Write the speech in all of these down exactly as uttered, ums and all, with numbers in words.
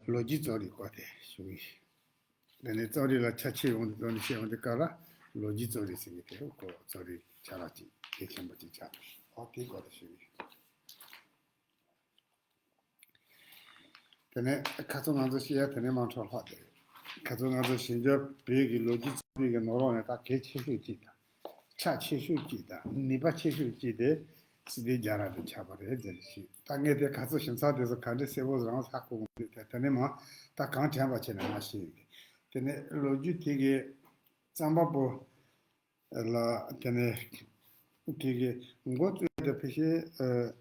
ལོ་རྒྱུས་རྩོམ་རིག་སྐོར་དེ་ཞུ་གི། དེ་ནས་རྩོམ་རིག་ལ་ཆ་ཆེ་ཡོང་དུས་དོན་བཤད་ཡོང་དུས་སྐབས་ལ་ལོ་རྒྱུས་རྩོམ་རིག་ཟེར་གི་དེ་ཁོ་རྩོམ་རིག་ཆ་ལག་ཅིག་གལ་ཆེན་པོ་ཅིག་ཆགས། འོ་དེའི་སྐོར་དུ་ཞུ་གི། དེ་ནས་ཁ་སང་ང་ཚོ་བཤད་ཡ་དེ་ནས་མར་འཕྲོ་ལྷག་དེ་རེད། ཁ་སང་ང་ཚོ་ཞིབ་འཇུག་བོད་ཀྱི་ལོ་རྒྱུས་རྩོམ་རིག་གི་ནང་ལོགས་ནས་ད་གལ་ཆེ་ཤོས་གཅིག་དང་། ཆ་ཆེ་ཤོས་གཅིག་དང་ནུས་པ་ཆེ་ཤོས་གཅིག་དེ་སི་ཏཱའི་རྒྱལ་རབས་དེ་ཆགས་པ་རེད་ཟེར་ཞུས། ད་ངས་དེ་ག་ཚོད་ཞིབ་ཚགས་དེ་ཚོ་ག་འདྲ་གསལ་པོ་རང་ཧ་གོ་གི་མི་འདུག་དེ་དེ་ནས་མ་ད་གང་དྲན་པ་བྱས་ནས་མ་ཤེས་ཡོད་གི། དེ་ནས་ལོ་རྒྱུས་དེ་གི་རྩོམ་པ་པོ་ལ་དེ་ནས་དེ་གི་འགོ་བཙུགས་དེ་ཕལ་ཆེར་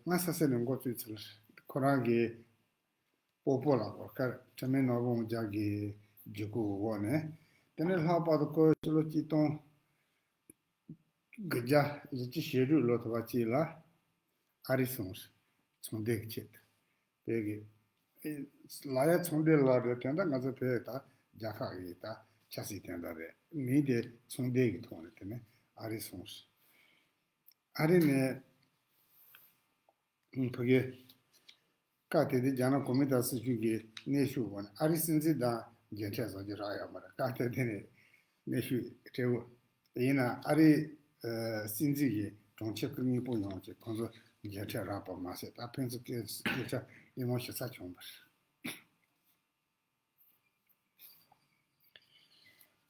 སྔ་ས་ས་ནས་འགོ་བཙུགས་ཚུལ་ཁོ་རང་གི་སྤོ་བོ་ལགས་སྐོར་ཁར་ཁྲི་སྨན་ནོར་བུ་དབང་རྒྱལ་གྱི་བརྒྱུད་སྐུལ་འོག་ནས། དེ་ནས་ལྷག་པར་དུ་ཁོའི་ཕྱི་ལོ་གཅིག་སྟོང་དགུ་བརྒྱ་བཞི་བཅུ་ཞེ་དྲུག་ལོ་ཐོ་བ་གཅིག་ལ་ཨ་རི་སོང་། ཚོང་སྡེ་གི་ཆེད་དུ་བོད་ཀྱི་ལ་ཡ་ཚོང་སྡེ་ལ་རེད། དེ་འདྲ་ང་ཚོ་བོད་ད་རྒྱལ་ཁབ་ཀྱི་ད་ཆབ་སྲིད་དེ་འདྲ་རེད། མིང་དེ་ཚོང་སྡེ་གི་ཐོག་ནས་དེ་ནས་ཨ་རི་སོང་། ཨ་རི་ནས། ཕ་གི། སྐབས་དེ་དུས་རྒྱ་ནག་གོ་མིན་ཏང་སྲིད་གཞུང་གི་གནོན་ཤུགས་འོག་ནས་ཨ་རིའི་སྲིད་འཛིན་དང་མཇལ་འཕྲད་བཟོ་རྒྱུ་རག་ཡོད་མ་རེད། སྐབས་དེ་དུས་ནས་གནོན་ཤུགས་སྤྲད་འོ། ཡིན་ན་ཨ་རིའི་ཨ་སྲིད་འཛིན་གྱི་དྲུང་ཆེ་སྐུ་ངོ་སྤོ་ཡོང་བྱས་ཁོང་ཚོ་མཇལ་འཕྲད་རག་པ་མ་ཟད། ད་ཕན་ཚུན་སྐད་སྐད་ཆ་ཉིན་མོ་ཞུ་ས་བྱུང་བ་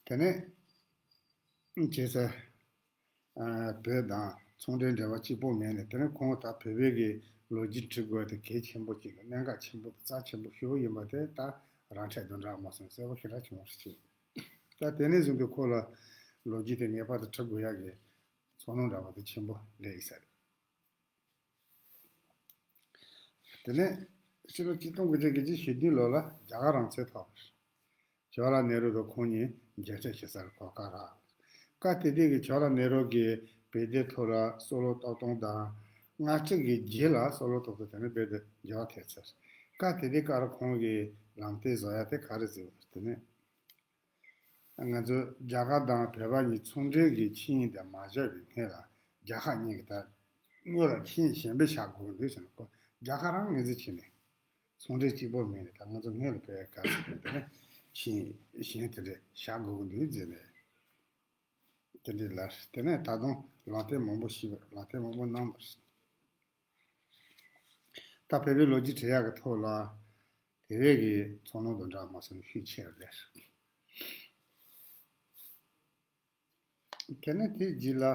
རེད། དེ་ནས་བྱས་ཙང་། ཨ་བོད་དང་ཚོང་འབྲེལ་འབྲེལ་བ་གཅིག་པོ་མེད་ནས། དེ་ནས་ཁོང་ད་བོད་པའི་གི་ལོ་རྒྱུས་འབྲི་དགོས་དེ་གལ་ཆེན་པོ་གཅིག་གནད་འགག་ཆེན་པོ་རྩ་ཆེན་པོ་ཞེ་པོ་ཡིན་པ་དེ་ད་རང་འཁྲིད་དོན་དག་མ་སོང་གསལ་པོ་ཞེ་དྲག་བྱུང་བ་རེད། ད་དེ་ནས་བཟུང་སྟེ་ཁོ་ལ་ལོ་རྒྱུས་དེ་ངེས་པར་དུ་འབྲི་དགོས་ཡག་གི་ཚོར་སྣང་འདྲ་བ་དེ་ཆེན་པོ་སླེབས་ཡོད་ས་རེད། དེ་ནས་ཕྱི་ལོ་གཅིག་སྟོང་དགུ་བརྒྱ་བརྒྱད་ཅུ་ཞེ་བདུན་ལོ་ལ་རྒྱ་གར་རང་བཙན་ཐོབ། ཇ་ཝ་ཧར་ལལ་ནེ་རུ་དང་ཁོང་གཉིས་མཇལ་འཕྲད་བྱེད་སར་གོ་སྐབས་རག། སྐབས་དེ་དུས་ཀྱི་ཇ་ཝ་ཧར་ལལ་ནེ་རུ་གིས་བོད་དོན་ཐོག་ལ་བསམ་བློ་གཏོང་སྟངས་དང་། སྔ་ཕྱི་གི་རྗེས་ལ་བསམ་བློ་གཏོང་སྟངས་དེ་ནི་རྦད་དེ་འགྱུར་བ་ཐེབས་ཚར། སྐབས་དེ་དུས་ཀ་ར་ཁོང་གིས་ལམ་སྟོན་བཟོ་ཡ་དེ་ག་རེ་བཟོས་པ་དེ་ནི། ང་ཚོ་རྒྱ་གར་དང་བོད་པ་གཉིས་ཚོང་འབྲེལ་གྱི་ཆིངས་ཡིག་དེ་མ་བཞག་པའི་སྔོན་ལ་རྒྱལ་ཁབ་གཉིས་ཀྱིས་ད་སྔོན་ལ་ཆིངས་ཡིག་གཞན་པ་བཞག་དགོས་འདུག་ཟེར་ནས། ཁོ་རྒྱ་གར་རང་ངོས་འཛིན་བྱས་ནས་ཚོང་འབྲེལ་གཅིག་པོ་མིན་ནས་ད་ང་ཚོ་སྔོན་ལ་བོད་ག་ཚོད་དེ་ནས་ཆིངས་ཡིག་གཞན་དེ་འདྲ་བཞག་དགོས་འདུག་ཟེར་ནས་དེ་འདྲའི་ལ། དེ་ནས་ད་དུང་ལམ་སྟོན་མང་པོ་ཞིག་ལམ་སྟོན་མང་པོ་གནང་བ་རེད། ད་བོད་པའི་ལོ་རྒྱུས་བྲིས་ཡག་གི་ཐོག་ལ་དེ་བས་ཀྱི་ཚོར་སྣང་དང་འདྲ་མ་སོང་ཤུགས་ཆེ་བ་རེད། དེ་ནས་དེའི་རྗེས་ལ་ཨ་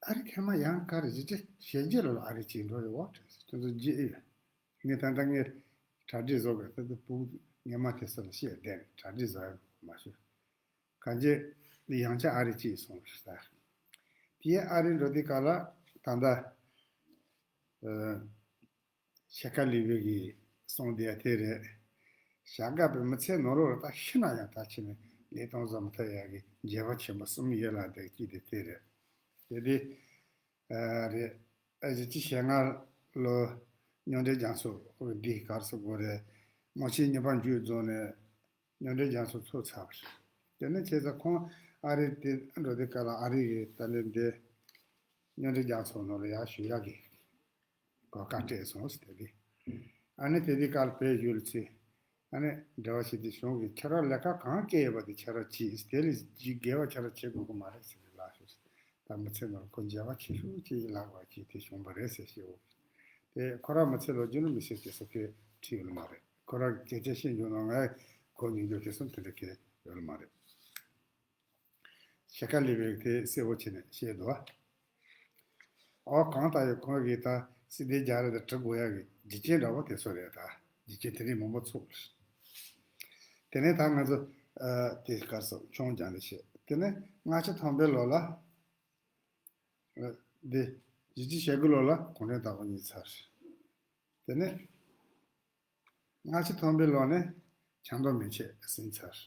ཨ་རི་མཁན་མ་ཡང་ག་རེ་ཞིག་ཅིག་ཞལ་འཇལ་ལ་ཨ་རི་གཅིག་འགྲོ་ཡོད་བ་དྲན་སོང་། ཁྱོད་ཚོ་རྗེས་ཨེ་ཡོད། ངས་ད་ལྟ་ངས་གྲ་སྒྲིག་བཟོ་དགོས། ད་ལྟ་བུ་ངས་མ་དེ་ཚོ་ལ་བཤད་བསྡད་ནས་གྲ་སྒྲིག་བཟོ་ཡག་མ་ཤོར། གང་ཅི་ཡང་ཆ་ཨ་རི་གཅིག་སོང་ལ་ད། དེའི་ཨ་རི་འགྲོ་དུས་ག་ལ་ད་ལྟ་ཨ་ཤ་ཁ་ལི་བི་གི་གསུང་བསྡད་དེ་རེད། བྱ་དགའ་པའི་མི་ཚེ་ནོར་བར་ད་ཤི་ན་ཡང་ད་ཕྱི་ནས་ལས་དོན་བཟོ་མི་ཐུབ་ཡག་གི་འགྱོད་པ་ཆེན་པོ་གསུམ་ཡོད་ལ་དེ་གཅིག་དེ་དེ་རེད། དེ་དེ་ཨ་རེད། ཨ་བཞི་བཅུ་ཞེ་ལྔ་ལོ་མཉམ་འབྲེལ་རྒྱལ་ཚོགས་འདི་གར་སོང་དགོས་རེད། མ་ཕྱི་ཉི་པ་འཇུ་རྫོང་ནས་མཉམ་འབྲེལ་རྒྱལ་ཚོགས་ཚོགས་ཚར་བ་རེད། དེ་ནས་བྱས་ཙང་ཁོང་ཨ་རི་དེ་འགྲོ་དུས་ག་ལ་ཨ་རི་གི་ད་ལན་དེ་མཉམ་འབྲེལ་རྒྱལ་ཚོགས་ནང་ལ་ཡར་ཞུགས་ཡག་གི་གོ་སྐབས་སྤྲད་སོང་ཟེར་ཏེ། ཨ་ནི་དེ་དུས་ག་ལ་བོད་བཞུགས་ལ་ཚེ། ཨ་ནི་འབྲེལ་བ་བྱེད་དུས་གཞུང་གིས་ཁྱེད་རང་ལས་ཀ་གང་བསྐྱལ་ཡོད་པ་དེ་ཁྱེད་རང་བྱེད། དེ་ལས་ཇི་དགེ་བ་ཁྱེད་རང་བྱེད་དགོས་ཀྱི་མ་རེད་ཟེར་ནས་ལབ་ཤོག་ཟེར། ད་མི་ཚེ་ནང་ཁོ་འགྱོད་པ་ཆེ་ཤོས་ཅིག་ལབ་པ་ཅིག་དེ་བྱུང་བ་རེད་ཟེར་ཞེས་འོ། དེ་ཁོ་རང་མི་ཚེ་ལོ་རྒྱུས་ནི་མི་ཤེས་ཅེས་སོགས་ཀྱི་ཁྲིད་ཡོད་མ་རེད། ཁོ་རང་སྐད་ཆ་བཤད་འཇོག་ནང་ངས་གོ་མྱོང་རྒྱུ་དེ་གསུམ་དེ་འདྲ་གི་ཡོད་མ་རེད། ཤ་ཁ་ལི་བི་དེ་གསལ་པོ་བྱས་ནས་བཤད་འདུག་བ། ཨོ་གང་ལྟར་ཡང་ཁོང་གིས་ད་སྲིད་དེ་རྒྱ་རི་དང་གྲི་དགོས་ཡག་གི་རྒྱུ་རྐྱེན་འདྲ་བོ་དེ་ཚོ་རེད། ད་རྒྱུ་རྐྱེན་དེ་རིགས་མང་པོ་ཚུགས། དེ་ནས་ད་ང་ཚོ་ཨ་དེ་སྐར་སོགས་ཆུང་རྒྱང་དེ་བཤད། དེ་ནས་ལྔ་བཅུ་ཐམ་པའི་ལོ་ལ་ཨ་དེ་བཞི་བཅུ་ཞེ་དགུ་ལོ་ལ་གུང་ཁྲན་ཏང་དབུ་བརྙེས་ཚར། དེ་ནས་ལྔ་བཅུ་ཐམ་པའི་ལོ་ནས་ཆབ་མདོ་མན་ཆད་ཟིན་ཚར།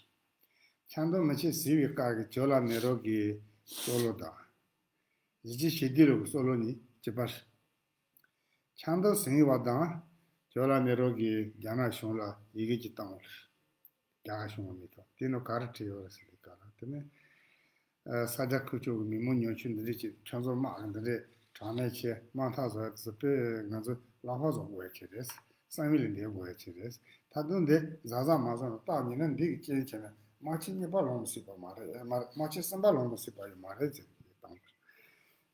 ཆབ་མདོ་མན་ཆད་ཟིན་པའི་སྐབས་ཀྱི་ཇ་ཝ་ཧར་ལལ་ནེ་རུ་གི་བསམ་བློ་དང་། བཞི་བཅུ་ཞེ་བདུན་ལོ་གི་བསམ་བློ་གཉིས་གཅིག་པ་རེད། ཆབ་མདོ་ཟིན་པ་དང་ཇ་ཝ་ཧར་ལལ་ནེ་རུ་གིས་རྒྱ་ནག་གཞུང་ལ་ཡི་གེ་གཅིག་བཏང་བ་རེད། རྒྱ་གར་གཞུང་ལ་མི་ཐོག་དེ་ནང་ག་རེ་བྲིས་ཡོད་རེད་ཟེར་དུས་ག་ལ་དེ་ནས་ཨ་ས་ཆ་ཁུལ་ཕྱོགས་ཀྱི་མི་མང་ཉམ་ཆུང་འདི་འདྲས་ཀྱི་ཁྲིམས་བཟོ་དམག་གི་འདི་འདྲས་ དང་ནས་ཆེ་དམག་འཐབ་བཟོ་ཡ་དེ་ཚོ་དཔེ་ང་ཚོ་ལག་པ་བཟོ་དགོས་ཡ་ཆེ་རེད། བསམ་ཡུལ་ལས་འདས་དགོས་ཡ་ཆེ་རེད། ད་དུང་འདི་གཟབ་གཟབ་མ་བཟོ་ན་རྟགས་ཉིད་ན་འདི་གི་རྐྱེན་བྱས་ན་དམག་ཆེན་གཉིས་པ་ལོངས་མི་སྲིད་པ་མ་རེད། མ་རེད། དམག་ཆེན་གསུམ་པ་ལོངས་མི་སྲིད་པ་ཡོད་མ་རེད་ཟེར་གྱི་བཏང་བ་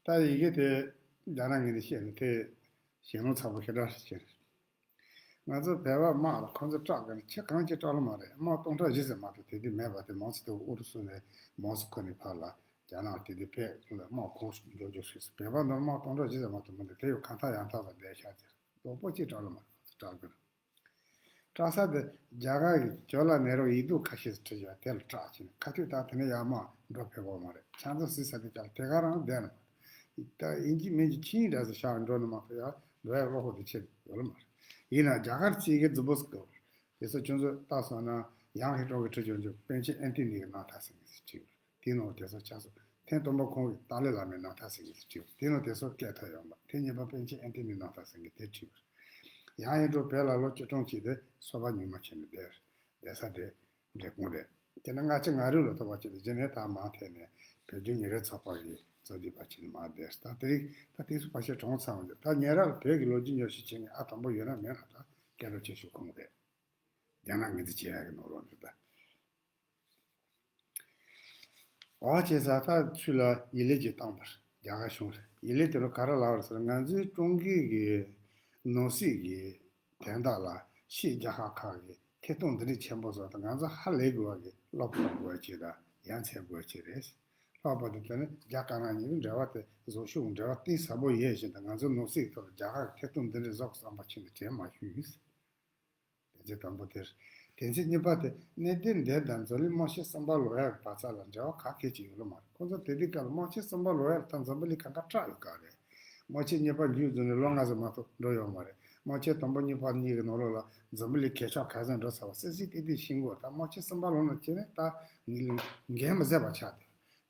རེད། ད་ཡི་གེ་དེ་རྒྱ་ནག་ངོས་ནས་བཤད་ན་དེ་ཞེད་སྣང་ཚ་པོ་ཞེ་དྲག་ཞིག་རེད། ང་ཚོ་བོད་པ་དམག་ལ་ཁོ་ཚོ་སྐྲག་གི་ཁྱེད་གང་ཅི་སྐྲག་ལོ་མ་རེད། དམག་སྟོང་ཕྲག་བཞི་ཟེར་མ་གཏོགས་དེ་དུས་མེད་པ་དེ་མང་ཚོ་དེ་ཨུ་རུ་སུ་ནས་མང་ཚོ་ཁོ་ནས་ཕར་ལ་རྒྱ་ནག་དེ་དུས་བོད་ལ་དམག་གོང་ཞིག་འཇོག་རྒྱུ་སུས་སུ་བོད་པ་འདི་དམག་སྟོང་ཕྲག་བཞི་ཟེར་མ་གཏོགས་མི་འདུག་དེ་ཡོད་གང་ཐག་ཡང་ཐག་ལ་བསྡད་ཤག་ཟེར་རྡོག་པོ་ཅི་སྐྲག་ལོ་མ་རེད། ཁོ་ཚོ་སྐྲག་གི་རེད། སྐྲག་ས་དེ་རྒྱ་གར་གྱི་ཇོ་ལ་ནེ་རོ་ཡིག་གཟུགས་ཁ་ཤས་སུ་བྲིས་ཡོད་དེ་ལ་སྐྲག་ཕྱིན་ཁ་ཐུག་ད་དེ་ནས་ཡར་མར་འགྲོ་ཕེབས་ཀྱི་མ་རེད། ཆང་ཚོ་ཟི་ས་དེ་ཅག་དེ་ག་རང་བསྡད་ན་མ་རེད། ད་ཡིན་གཅིག་མིན་གཅིག་ཁྱིམ་འདྲ་ཟེར་ཤག་འགྲོ་ནི་མ་གཏོགས་ཡར་འགྲོ་ཡ་བློ་ཁོག་དེ་ཆེ་ཡོད་ལ་མ་རེད། ཡིན་ན་རྒྱ་གར་ཅིག་གི་རྫི་པོ་ཟིག་གི་དེ་ཚོ་ཁྱོད་ཚོ་ལྟ་སོང་ན་ཡང་ཧེ་ཀྲོང་གི་ཁྲི་ཆོས་འབྱུང་པཎ་ཆེན་ཨན་ཏི་ནི་གི་རྣམ་ཐར་ཟེར་མཁན་ཟིག་བྲིས་ཡོད། དེའི་ནང་དེ་ཚོ་ཆགས་སོང་། ཐེངས་དང་པོ་ཁོང་གིས་ཏཱ་ལའི་བླ་མའི་རྣམ་ཐར་ཟེར་མཁན་ཟིག་བྲིས་ཡོད། དེའི་ནང་དེ་ཚོ་སྐད་ཐོན་ཡོང་བ། ཐེངས་གཉིས་པ་པཎ་ཆེན་ཨན་ཏི་ནི་རྣམ་ཐར་ཟེར་མཁན་དེ་བྲིས་ཡོད། ཡང་ཧེ་ཀྲོང་བོད་ལ་ལོ་བཅུ་གྲངས་ཅིག་དེ་སོ་པ་ཉུལ་མ་བྱས་ནས་བསྡད་བསྡད་ས་དེ་འབྲས་སྤུངས་རེད། དེ་ནས་སྔ་ཕྱི་མངའ་རིས་ལ་ཐོབ་པ་ཅིག་ལ་རྗེས་ནས་ད་མར་ཐད་ནས་བོད་བརྒྱུད་ཉིན་རེའི་ཚོགས་པ་གི་གཙོ་འདུས་པ་ཅིག་ནས་མར་བསྡད་ད་དེ་རིང་ད་དེ་ཚོ་ཕལ་ཆེར་གྲོངས་ཚར་བ་འདུག་ད་ཉེ་རབས་ལ་བོད་ཀྱི་ལོ་རྒྱུས་ཉམས་ཞིབ་བྱེད་མཁན་ཨ་དང་པོ་ཡོད་ན་མེད་ན་ད་སྐད་གྲགས་ཆེ་ཤོས་ཁོང་རེད། རྒྱ་ནག་ངོས་འཛིན་བྱེད་ཡག་གི་ནང་ལོགས་འདུག་ད། འོ་བྱས་ཙང་ད་ཚུར་ལ་ཡི་ལེ་ཅིག་བཏང་བར་རྒྱ་གར་གཞུང་ལ་ཡི་ལེ་དེ་ལ་ག་རེ་ལབ་པ་རེད་ཟེར་ན། ང་ཚོའི་ཀྲུང་གོའི་གི་ནང་སྲིད་ཀྱི་དོན་དག་ལ་ཕྱི་རྒྱལ་ཁག་ཁག་གིས་ཐད་གཏོང་འདི་འདྲ་ཆེན་པོ་བཟོ་དང་ང་ཚོ་ཧ་ལས་དགོས་པ་གི་བློ་ཕམ་དགོས་ཅིག་དང་ཡ་མཚན་དགོས་ཅིག་རེད། ལྷག་པར་དུ་དེ་ནི་རྒྱ་དཀར་ནག་གཉིས་ཀྱི་འབྲེལ་བ་དེ་བཟོ་ཤུགས་འབྲེལ་བ་གཏིང་ཟབ་པོ་ཡོད་བཞིན་དུ་ང་ཚོའི་ནང་སྲིད་ཐོག་རྒྱ་གར་གྱི་ཐད་གཏོང་འདི་འདྲ་བཟོ་དགོས་བསམ་པ་ཁྱོན་ནས་དྲན་མ་བྱུང་། དེ་ཚེ་དང་པོ་དེར། དེ་ཚེ་གཉིས་པ་དེ་གནས་བརྟན་འདས་དང་འཛམ་གླིང་དམག་ཆེན་གསུམ་པ་ལོག་ཡག་གི་བར་ཚ་ལ་འབྲེལ་བ་ག་གེ་ཅིག་ཡོད་ལ་མ་རེད། ཁོ་ཚོ་དེ་དུས་སྐབས་ལ་དམག་ཆེན་གསུམ་པ་ལོག་ཡག་ལ་ད་འཛམ་བུ་གླིང་གང་ག་སྐྲག་ཡོད་ག་རེད། དམག་ཆེན་གཉིས་པ་མཇུག་རྫོགས་ནས་ལོ་ལྔ་ཙམ་མ་གཏོགས་འགྲོ་ཡོད་མ་རེད། དམག་ཆེན་དང་པོ་གཉིས་པ་གཉིས་ཀྱི་ནང་ལོགས་ལ་འཛམ་བུ་གླིང་གས་ཆག་ག་ཚོད་འགྲོ་ཚར་བ་སིལ་སིལ་ཏིག་ཏིག་ཤེས་དགོས། ད་དམག་ཆེན་གསུམ་པ་ལོག་ན་ཁྱེད་ནས་ད་ངས་འགན་མི་བཟད་པ་ཆགས་ཏེ།